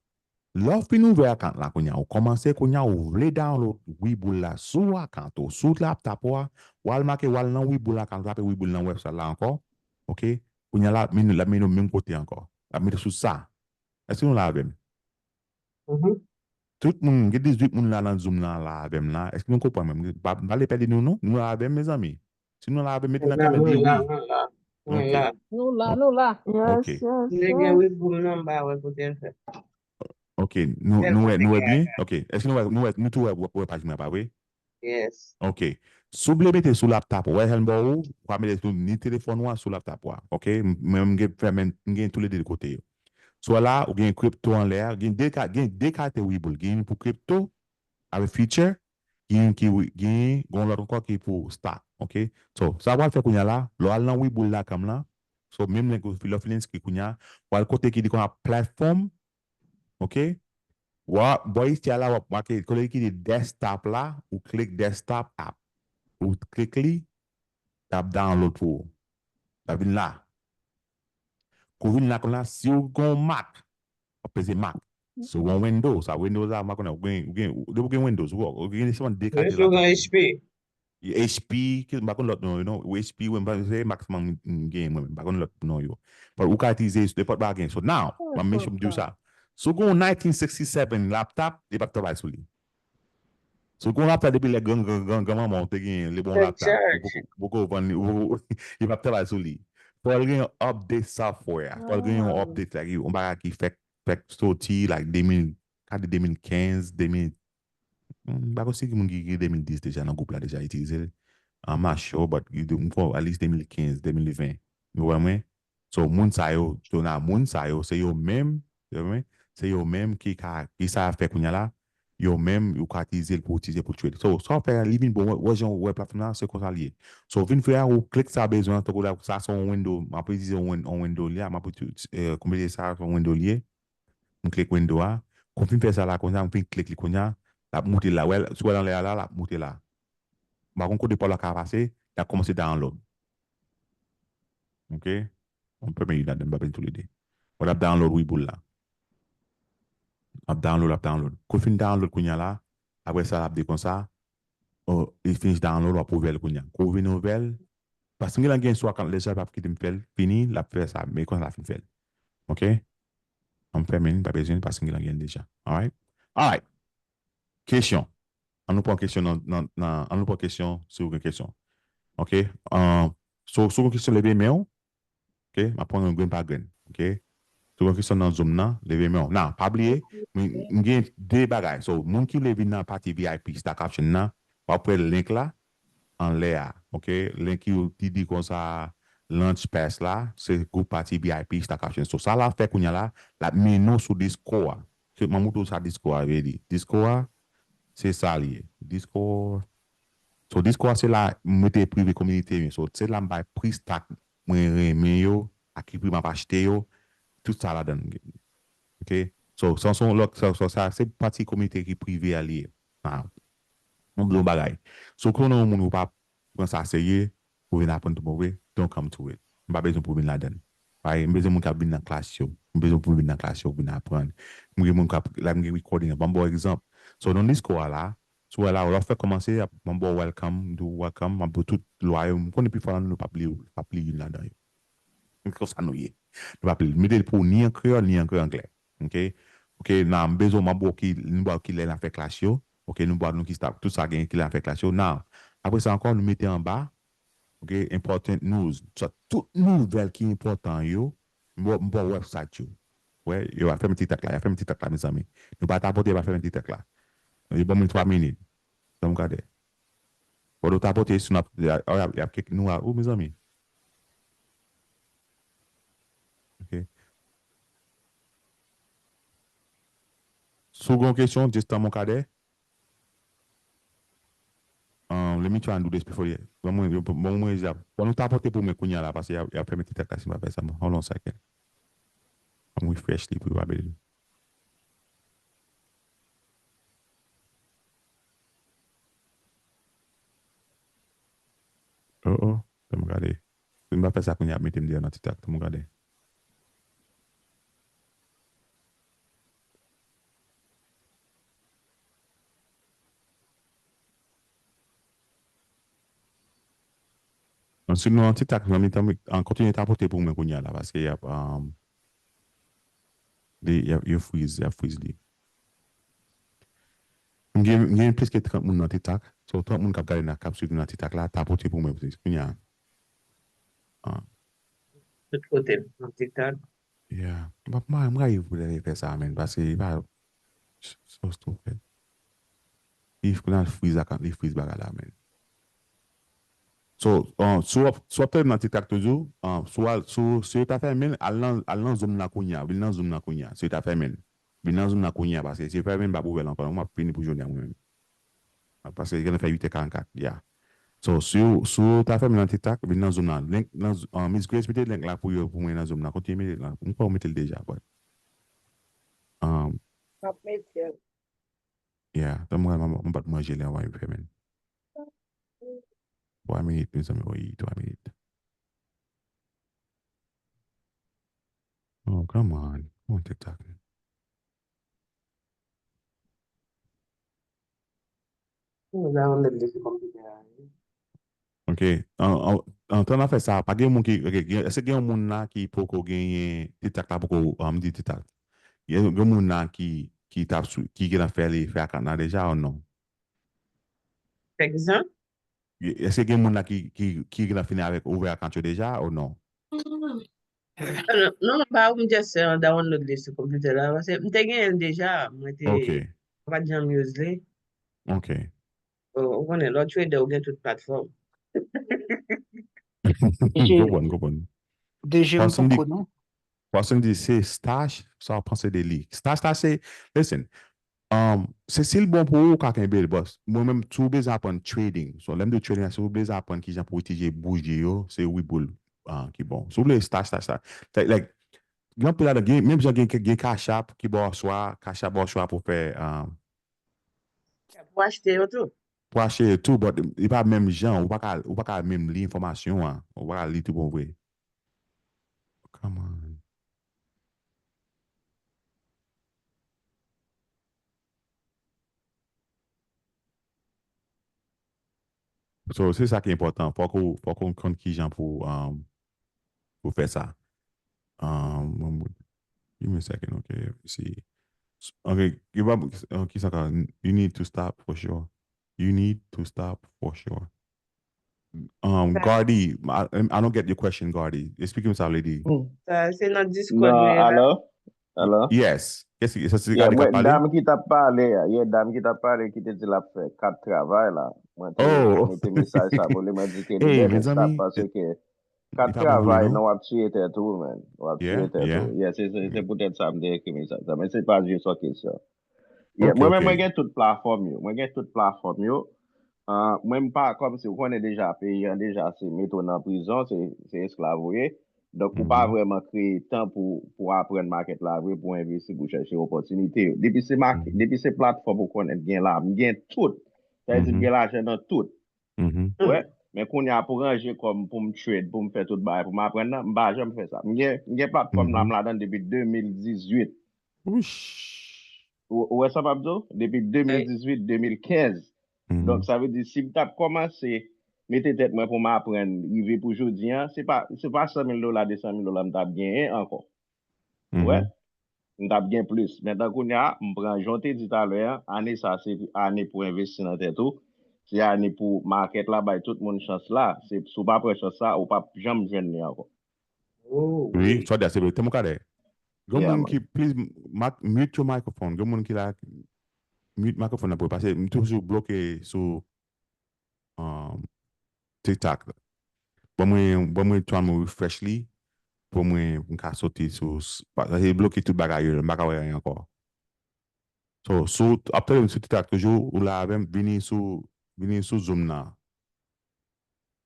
Lè w fin ouvè akant la kounye a, ou kòmanse kounye a, ou vle download Webull la sou akant ou, sou laptop ou a, w al make, w al nan Webull la, akant ou tape Webull nan website la ankò. Ok? Kounye a la, l ap mennen w menm kote ankò. L ap mete sou sa. Èske nou la avè m? Tout moun, gen dizuit moun la nan Zoom nan la avè m la. Èske nou konprann mwen? M pa, m pa vle pèdi nou non. Nou la avè m, mezanmi? Si nou la avè m, mete nan kòmantè wi. Nou la, nou la. Nou la, nou la. Ok. Yes, yes, yes. Ok, nou, nou wè, nou wè byen? Ok. Èske nou wè, nou wè, nou tou wè, wè paj mwen pa vre? Yes. Ok. Si w vle mete sou laptop ou, wè jan l ba w, ou ka mete sou ni telefòn ou a, sou laptop ou a. Ok? M, mwen, m gen fèmen, m gen toulede kote yo. So la, ou gen crypto anlè a, gen de ka, gen de kalite Webull. Gen youn pou crypto, avèk future, gen youn ki, gen, gen yon lòt ankò ki pou stock. Ok? So, sa w pral fè kounye a la, lè w al nan Webull dot com la, so, menm link ou, lè w fin enskri kounye a, w al kote ki di konsa platform, ok? W a, bò isi a la, w ap make, kote ki di desktop la, ou klik desktop app. Ou klik li, l ap download pou ou. L ap vin la. Kou vin la konsa, si w gen yon Mac, w ap peze Mac. Si w gen yon Windows, sa Windows la, m pa konnen, ou gen, ou gen, ou, depi w gen Windows, ou, ou gen sèlman de kalite laptop. H P, ki, m pa konn lòt non yo non. Ou H P, wi, m pa, se Mac sèlman m, m genyen mwen menm, m pa konn lòt non yo. But ou ka itilize nenpòt bagay. So now, m ap make sure m di w sa. Si w gen yon nineteen sixty-seven laptop, li p ap travay sou li. Si w gen yon laptop depi lè gran, gran, gran, granmanman w te genyen, li bon laptop, ou poko, poko vann li, ou poko, li p ap travay sou li. Fò l gen yon update software, fò l gen yon update, like, yon bagay ki fèk, fèk soti, like, de mil, ka di de mil kenz, de mil, m pa kwè si gen moun ki, ki de mil dis deja nan gwoup la deja itilize l. I'm not sure, but m kwè at least de mil kenz, de mil ven. Ou wè mwen? So, moun sa yo, so na moun sa yo, se yo menm, yo menm, se yo menm ki ka, ki sa fè kounye a la, yo menm, yo ka itilize l pou itilize pou trade. So, sa w fè a, li vin bon, wè, wè jan w wè platfòm nan, se konsa l ye. So, w vin fè a, ou klik sa w bezwen an, tankou la, sa se yon window, m ap itilize yon win-, yon window li a, m ap itilize, eh, konpile sa, se yon window li ye. M klik window a. Kou m fin fè sa la, kounye a, m fin klik li kounye a, l ap moute la. Wè, si w wè l anlè a la, l ap moute la. M pa konn kote pa w la ka pase, l ap kòmanse download. Ok? Mwen fèmen youn ladan, m pa fè toulede. Mwen ap download Webull la. Ap download, ap download. Kou l fin download kounye a la, apre sa, l ap di konsa, oh, it finish download, w ap ouvè l kounye a. Kou w vin ouvè l, paske m genlè gen sou akant deja, l p ap kite m fè l fini, l ap fè sa, men konsa l ap fin fè l. Ok? An m fèmen l, pa bezwen l, paske m genlè gen l deja. Alright? Alright. Kesyon. An nou pran kesyon nan, nan, nan, an nou pran kesyon, si w gen kesyon. Ok? Ahn, so, si w gen kesyon, leve men w. Ok? M ap pran yon grenn pa grenn. Ok? Si w gen kesyon nan Zoom nan, leve men w. Nan, pa bliye, m, m gen de bagay. So, moun ki vle vin nan pati V I P Stock Option nan, w ap wè link la anlè a. Ok? Link ki, ki di konsa, Launch Pass la, se gwoup pati V I P Stock Option. So, sa l ap fè kounye a la, l ap mennen w sou Discord a. Se, m ap montre w sa Discord a vle di. Discord a, se sa l ye. Discord. So, Discord a, se la m mete prive kominote m yo. So, se la m bay pri stock mwen renmen yo, a ki pri m ap achte yo, tout sa ladan l. Ok? So, sa se yon lòt, sa, sa, sa, se pati kominote ki prive a li ye. Now, m ap di w yon bagay. Si w konnen yon moun ou pa pran sa serye, pou vin aprann tou bon vre, don't come to it. M pa bezwen pou vin ladan l. Paske m bezwen moun k ap vin nan klas yo. M bezwen pou vin nan klas yo, vin aprann. M gen moun k ap, la m gen recording, ban m ba w egzanp. So, nan Discord a la, si w wè la, lè w fè kòmanse, ap, ban m ba w welcome, m di w welcome, m ap di w tout lwa yo. M konnen pifò nan nou p ap li, p ap li youn ladan yo. Se konsa nou ye. Nou p ap li. Mete l pou ou ni an kreyòl, ni an anglè. Ok? Ok, nan, m bezwen, m ap ba w ki, m ba w ki lè n ap fè klas yo. Ok, nou ba w nou ki stop. Tout sa gen ki lè n ap fè klas yo. Now, apre sa ankò, nou mete anba, ok, important news. Sa, tout nouvèl ki enpòtan yo, m ba w, m ba w website yo. Wè, yo ap fèmen TikTok la, y ap fèmen TikTok la, mezanmi. Nou pa tapote, y ap fèmen TikTok la. Yo ban mwen twa minit. Sa m gade. Pandan w tapote, si n ap, y ap, y ap, y ap kek nou a, ou, mezanmi. Ok. Si w gen yon kesyon, just tann mwen kadè. Um, let me try and do this before you. Ban mwen, ban mwen, ban mwen, ban nou tapote pou mwen kounye a la, paske y ap, y ap fèmen TikTok la si m pa fè sa. Hold on a second. Ban m refresh li pou yo pa pèdi. Oh, oh, fè m gade. Si m pa fè sa kounye a, ap mete m deyò nan TikTok. Fè m gade. Donk, si nou nan TikTok, zanmi, tanmi, an, kontinye tapote pou mwen kounye a la, paske y ap, um, li, y ap, yo freeze, y ap freeze li. M gen, m gen plis ke trant moun nan TikTok. So, trant moun k ap gade nan, k ap swiv nan TikTok la, tapote pou mwen, kounye a. Ah. Tout kote, nan TikTok. Yeah. M ap, m, m rayi pou lè fè sa, men, paske li pa, so stupid. Li nan freeze akant, li freeze bagay la, men. So, um, si w ap, si w ap tande nan TikTok toujou, um, si w al, si w, si yo ta fèmen l, al nan, al nan Zoom nan kounye a, vin nan Zoom nan kounye a, si yo ta fèmen l. Vin nan Zoom nan kounye a, paske si yo fèmen l, m p ap ouvè l ankò, non, m ap fini pou jounen an mwen menm. Paske li genlè fè uit è karannkat, yeah. So, si w, si w ta fèmen nan TikTok, vin nan Zoom nan. Link nan, um, Miss Grace, mete link la pou yo, pou mwen nan Zoom nan. Kontinye mete l la. M kwè w mete l deja, but, um, m ap mete l. Yeah, tanm mwen, m, m pa t manje lè anvan yo fèmen. Twa minit, mezanmi, wi, twa minit. Oh, come on. Come on, TikTok. Mwen download li sou konpitè a, wi. Ok. An, an, an tan n ap fè sa, pa gen moun ki, ok, gen, èske gen yon moun la ki poko genyen TikTok la, poko, an, m di TikTok. Gen, gen moun la ki, ki t ap sou, ki gentan fè li, fè akant la deja ou non? Fè kisa? Èske gen moun la ki, ki, ki gentan fini avèk ouvè akant yo deja ou non? Ah, non, non, pa ou, m just, eh, download li sou konpitè la, paske m te genyen l deja, mwen te, ok, mwen pa t janm use li. Ok. Ou, ou konnen, lè w trader, ou gen tout platfòm. M konprann, m konprann. D J m poko, non. Pòson di se Stash, sa w panse de li? Stash la se, listen, um, se si l bon pou ou, ou ka kenbe l, but mwen menm, si w bezwen aprann trading, so, lè m di w trading, si w bezwen aprann kijan pou w itilize bouji yo, se Webull, ah, ki bon. Si w vle Stash, Stash, Stash. Like, like, gen anpil ladan, gen, menm jan gen, gen Cash App ki ba w chwa, Cash App ba w chwa pou fè, um, pou achte yo tou. Pou achte yo tou, but li pa menm jan, ou pa ka, ou pa ka menm li enfòmasyon an, ou pa ka li tou bon vre. Come on. So, se sa ki enpòtan. Fòk ou, fòk ou konn kijan pou, um, pou fè sa. Um, give me a second, ok? Si, ok, give up, uh, ki sa ka, you need to stop for sure. You need to stop for sure. Um, Gardy, I, I don't get your question, Gardy. Explike m sa w vle di. Sa se nan Discord Non, li ye la. Alo? Alo? Yes. Kèsi, sa se Yeah, Gardy k ap mwen, pale? Dam ki t ap pale a, yeah, dam ki t ap pale ki te di l ap fè kat travay la. Mwen te Oh. mete mesaj sa pou li, mwen di ke li Hey, bèl mezanmi, paske li kat pa bon pou li, travay non? Non, w ap tiye tèt ou, man. W ap Yeah, tiye tèt yeah. Ou. Yeah, se se- se Mm. poutèt sa m te ekri mesaj sa. Men se pa jis yon kesyon. Yeah, Ok, mwen menm, ok. Mwen gen tout platfòm yo. Mwen gen tout platfòm yo. Ah, mwen m pa kòm si w konnen deja peyi an deja se mete w nan prizon, se se esklav ou ye. Donk ou pa Mhm. Vrèman kreye tan pou pou aprann makèt la vre, pou envesti, pou chèche opòtinite yo. Depi se mak, Mhm. depi se platfòm ou konnen m gen la, m gen tout. Sa vle di m Mhm. Gen lajan nan tout. Mhm. Wè. Men kounye a pou ranje kò m, pou m trade, pou m fè tout bagay, pou m aprann nan, m pa janm fè sa. M gen m gen platfòm la, Mhm. M ladan depi de mil dizuit. Wouch. Ou ou wè sa m ap di w? Depi de mil dizuit, de mil kenz. Mhm. Donk sa vle di si m t ap kòmanse mete tèt mwen pou m aprann rive pou jodi an, se pa se pa san mil dola, de san mil dola m t ap genyen ankò. Ou wè? Mhm. M t ap gen plis. Men tankou kounye a, m pran jan w te di talè a, ane sa se ane pou envesti nan tèt ou. Se ane pou makèt la bay tout moun chans la. Se si w pa pran chans sa, ou p ap janm jwenn li ankò. Oh, Wi, sa w di a se vre. Tè mwen kadè. Gen Yeah, moun man. Ki, please, mak, mute your microphone. Gen moun ki la, mute microphone nan pou paske m toujou bloke sou um, TikTok. Ban mwen, ban mwen twa mwen refresh li pou mwen m ka soti sou s- pa- e bloke tout bagay yo, m pa ka wè anyen ankò. So, sou ap tande m sou TikTok toujou, ou la avè m, vini sou vini sou Zoom nan.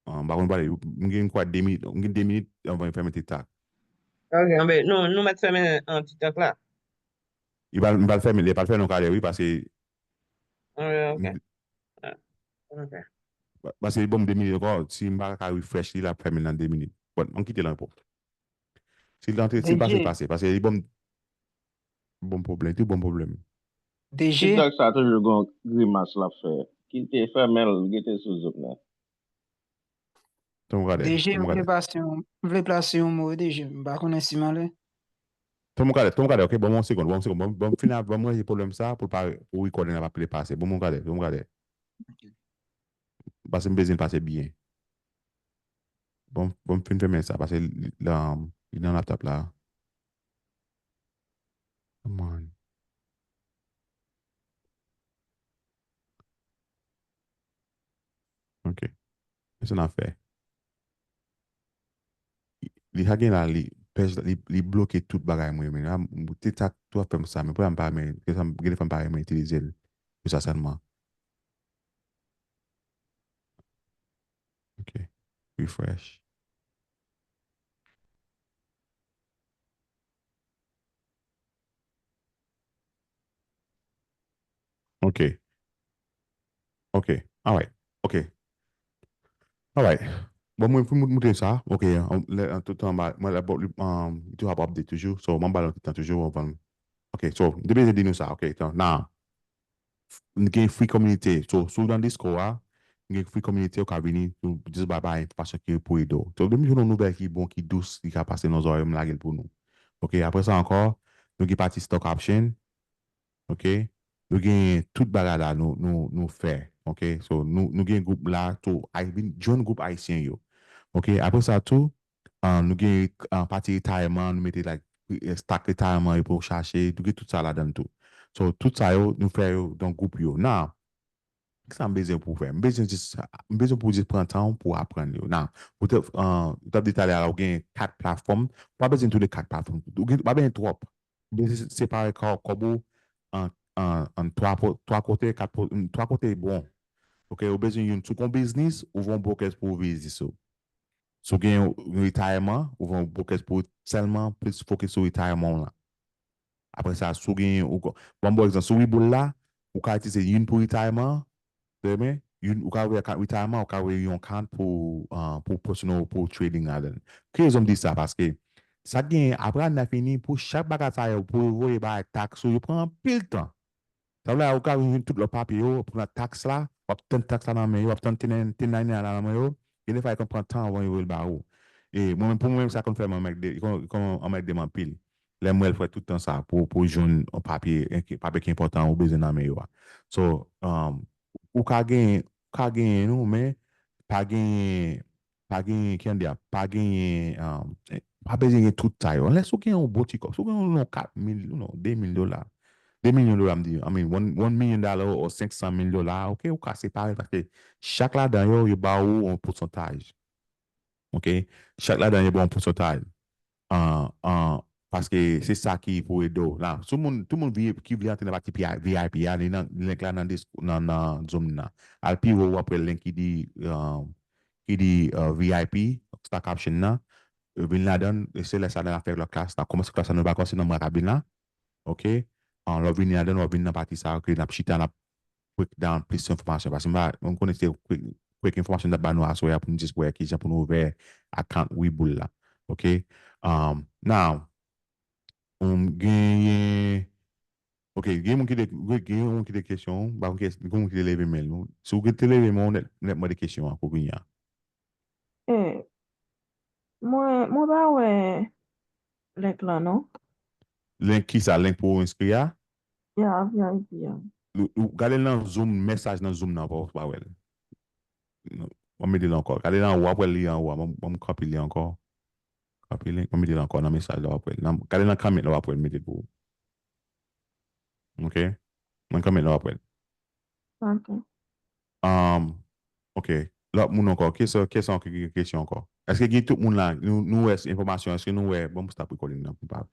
Ah, m pa konn pale, m gen kwa de minit, m gen de minit anvan m fèmen TikTok. Ok, anben, nou, nou mèt fèmen an TikTok la. Li pa, m pa l fèmen, li pa l fè non kalè, wi, paske Ah, ok. m- Ah, ok. pa- paske li ban m de minit ankò, si m pa ka refresh li, l ap fèmen nan de minit. Bon, ann kite l anpò. Si l antre, si l pase, l D J. Pase. Paske li ban m bon pwoblèm, li bon pwoblèm. D J, TikTok sa toujou gon grimas l ap fè. Kite fèmen l, kite sou Zoom nan. Tè mwen kadè, D J, tè mwen m vle kadè. pase yon, m vle plase yon mo, wi, D J. M pa konnen si m ale. Tè mwen kadè, tè mwen kadè, ok, ban mwen yon segonn, ban mwen yon segonn. Ban ban m fin ap, ban mwen ranje pwoblèm sa pou l pa, pou recording la pa pile pase. Ban mwen yon kadè, tè mwen kadè. Paske m bezwen l pase byen. Ban m, ban m fin fèmen sa, paske li, li, la, li nan laptop la. Come on. Ok. Men sa n ap fè. Li sa gen la, li, pèj, li, li bloke tout bagay mwen, men la, m te tak tou ap fè m sa, men pou la m pa renmen, gen sa m- gen de fwa m pa renmen itilize l pou sa sèlman. Ok. Refresh. Ok. Ok. Alright. Ok. Alright. Bon, mwen pou moutre sa. Ok. An, lè, an tout tan, mwen la, bon, li, um, li toujou ap update toujou. So, mwen ba l yon ti tan toujou anvan. Ok. So, m te bezwen di nou sa. Ok. Tan, now, n gen free community. So, si w nan Discord a, n gen free community, ou ka vini, nou jis ba bay enfòmasyon ki pou ede w. So, depi jwenn yon nouvèl ki bon, ki dous, ki ka pase nan zòrèy, m lage l pou nou. Ok. Apre sa ankò, nou gen pati stock option. Ok. Nou gen tout bagay la nou, nou, nou fè. Ok. So, nou, nou gen gwoup la tou, ay, vin join gwoup ayisyen yo. Ok. Apre sa tou, ah, nou gen ah, pati retirement, nou mete like, eh, stock retirement yo pou w chache, nou gen tout sa ladan tou. So, tout sa yo, nou fè yo nan gwoup yo. Now, kisa m bezwen pou w fè? M bezwen jis, m bezwen pou w jis pran tan w pou w aprann yo. Now, ou te, ah, ou t ap di talè a, ou gen kat platfòm, ou pa bezwen tou de kat platfòm. Ou gen, ou pa bezwen twòp. Ou bezwen separe kò, kòb ou an, an, an twa, po- twa kote, kat po- twa kote bon. Ok, ou bezwen youn. Si w gen yon biznis, ou gen yon brokerage pou biznis ou. Si w gen yon retirement, ou gen yon brokerage pou sèlman plis fokis sou retirement w lan. Apre sa, si w gen, ou, bon, bon egzanp, si w Webull la, ou ka itilize youn pou retirement, demen, youn, ou ka ouvè kat retirement, ou ka ouvè yon kat pou, ah, pou personal, pou trading ladan. Ki rezon m di sa? Paske sa gen, apre ane a fini, pou chak bagay sa yo, pou yo voye bay tax ou, yo pran anpil tan. Sa vle di, ou ka vin jwenn tout lòt papye yo, pou nan tax la, w ap tann tax la nan men yo, w ap tann ten ninety nine la nan men yo, gen de fwa, yo konn pran tan anvan yo voye l ba ou. E mwen menm, pou mwen menm, sa konn fè m anmègde, konn, konn anmègde m anpil. Lè m wè l fè tout tan sa, pou, pou jwenn yon papye, papye ki enpòtan ou bezwen nan men yo a. So, um, ou ka genyen, ou ka genyen nou, men pa genyen, pa genyen, ki jan di a, pa genyen, um, pa bezwen gen tout sa yo. Unless ou gen yon bon ti kòb, si ou gen yon kat mil, you know, de mil dola, de milyon dola, m di, I mean, one, one million dollar or senk san mil dola, ok, ou ka separe paske chak ladan yo, yo ba ou yon pousantaj. Ok? Chak ladan yo ba yon pousantaj. An, an, paske se sa ki pou ede w. La, tout moun, tout moun vi- ki vle antre nan pati V I P a, li nan link la nan, dis- nan, nan Zoom nan. Al pi wo, w ap wè link ki di, um, ki di uh, V I P, stock option nan. Vin ladan, e se lè sa nan afè lòt klas la. Kòmanse klas la, nou pa kòmanse nan mwa k ap vin la. Ok? An, lè w vini ladan, w ap vin nan pati sa, ok, n ap chita, n ap break down plis enfòmasyon. Paske m pa, m konnen se quick, quick enfòmasyon n ap ba nou aswè a pou nou jis wè kijan pou nou ouvè account Webull la. Ok? Um, now, um, genyen, ok, gen moun ki te, gen moun ki te kesyon, ba, gen moun ki te leve men l. Si w te leve men w, nèt, nèt mande kesyon an pou kounye a. Eh, mwen, mwen pa wè link lan non. Link ki sa? Link pou w enskri a? Ya, V I P a. Ou, ou gade nan Zoom, mesaj nan Zoom nan, pa, pa wè l. Non, mwen mete l ankò. Gade nan w ap wè li anwo a. Mwen, mwen kanpe li ankò. Kanpe li, mwen mete l ankò nan mesaj la, w ap wè l. Nan, gade nan comment la, w ap wè l, mete l pou ou. Ok? Nan comment la, w ap wè l. Ok. Um, ok. Lòt moun ankò. Kisa, kisa ankò ki gen kesyon ankò? Èske gen tout moun la? Nou, nou wè enfòmasyon. Èske nou wè? Bon, m stop recording nan pou pa.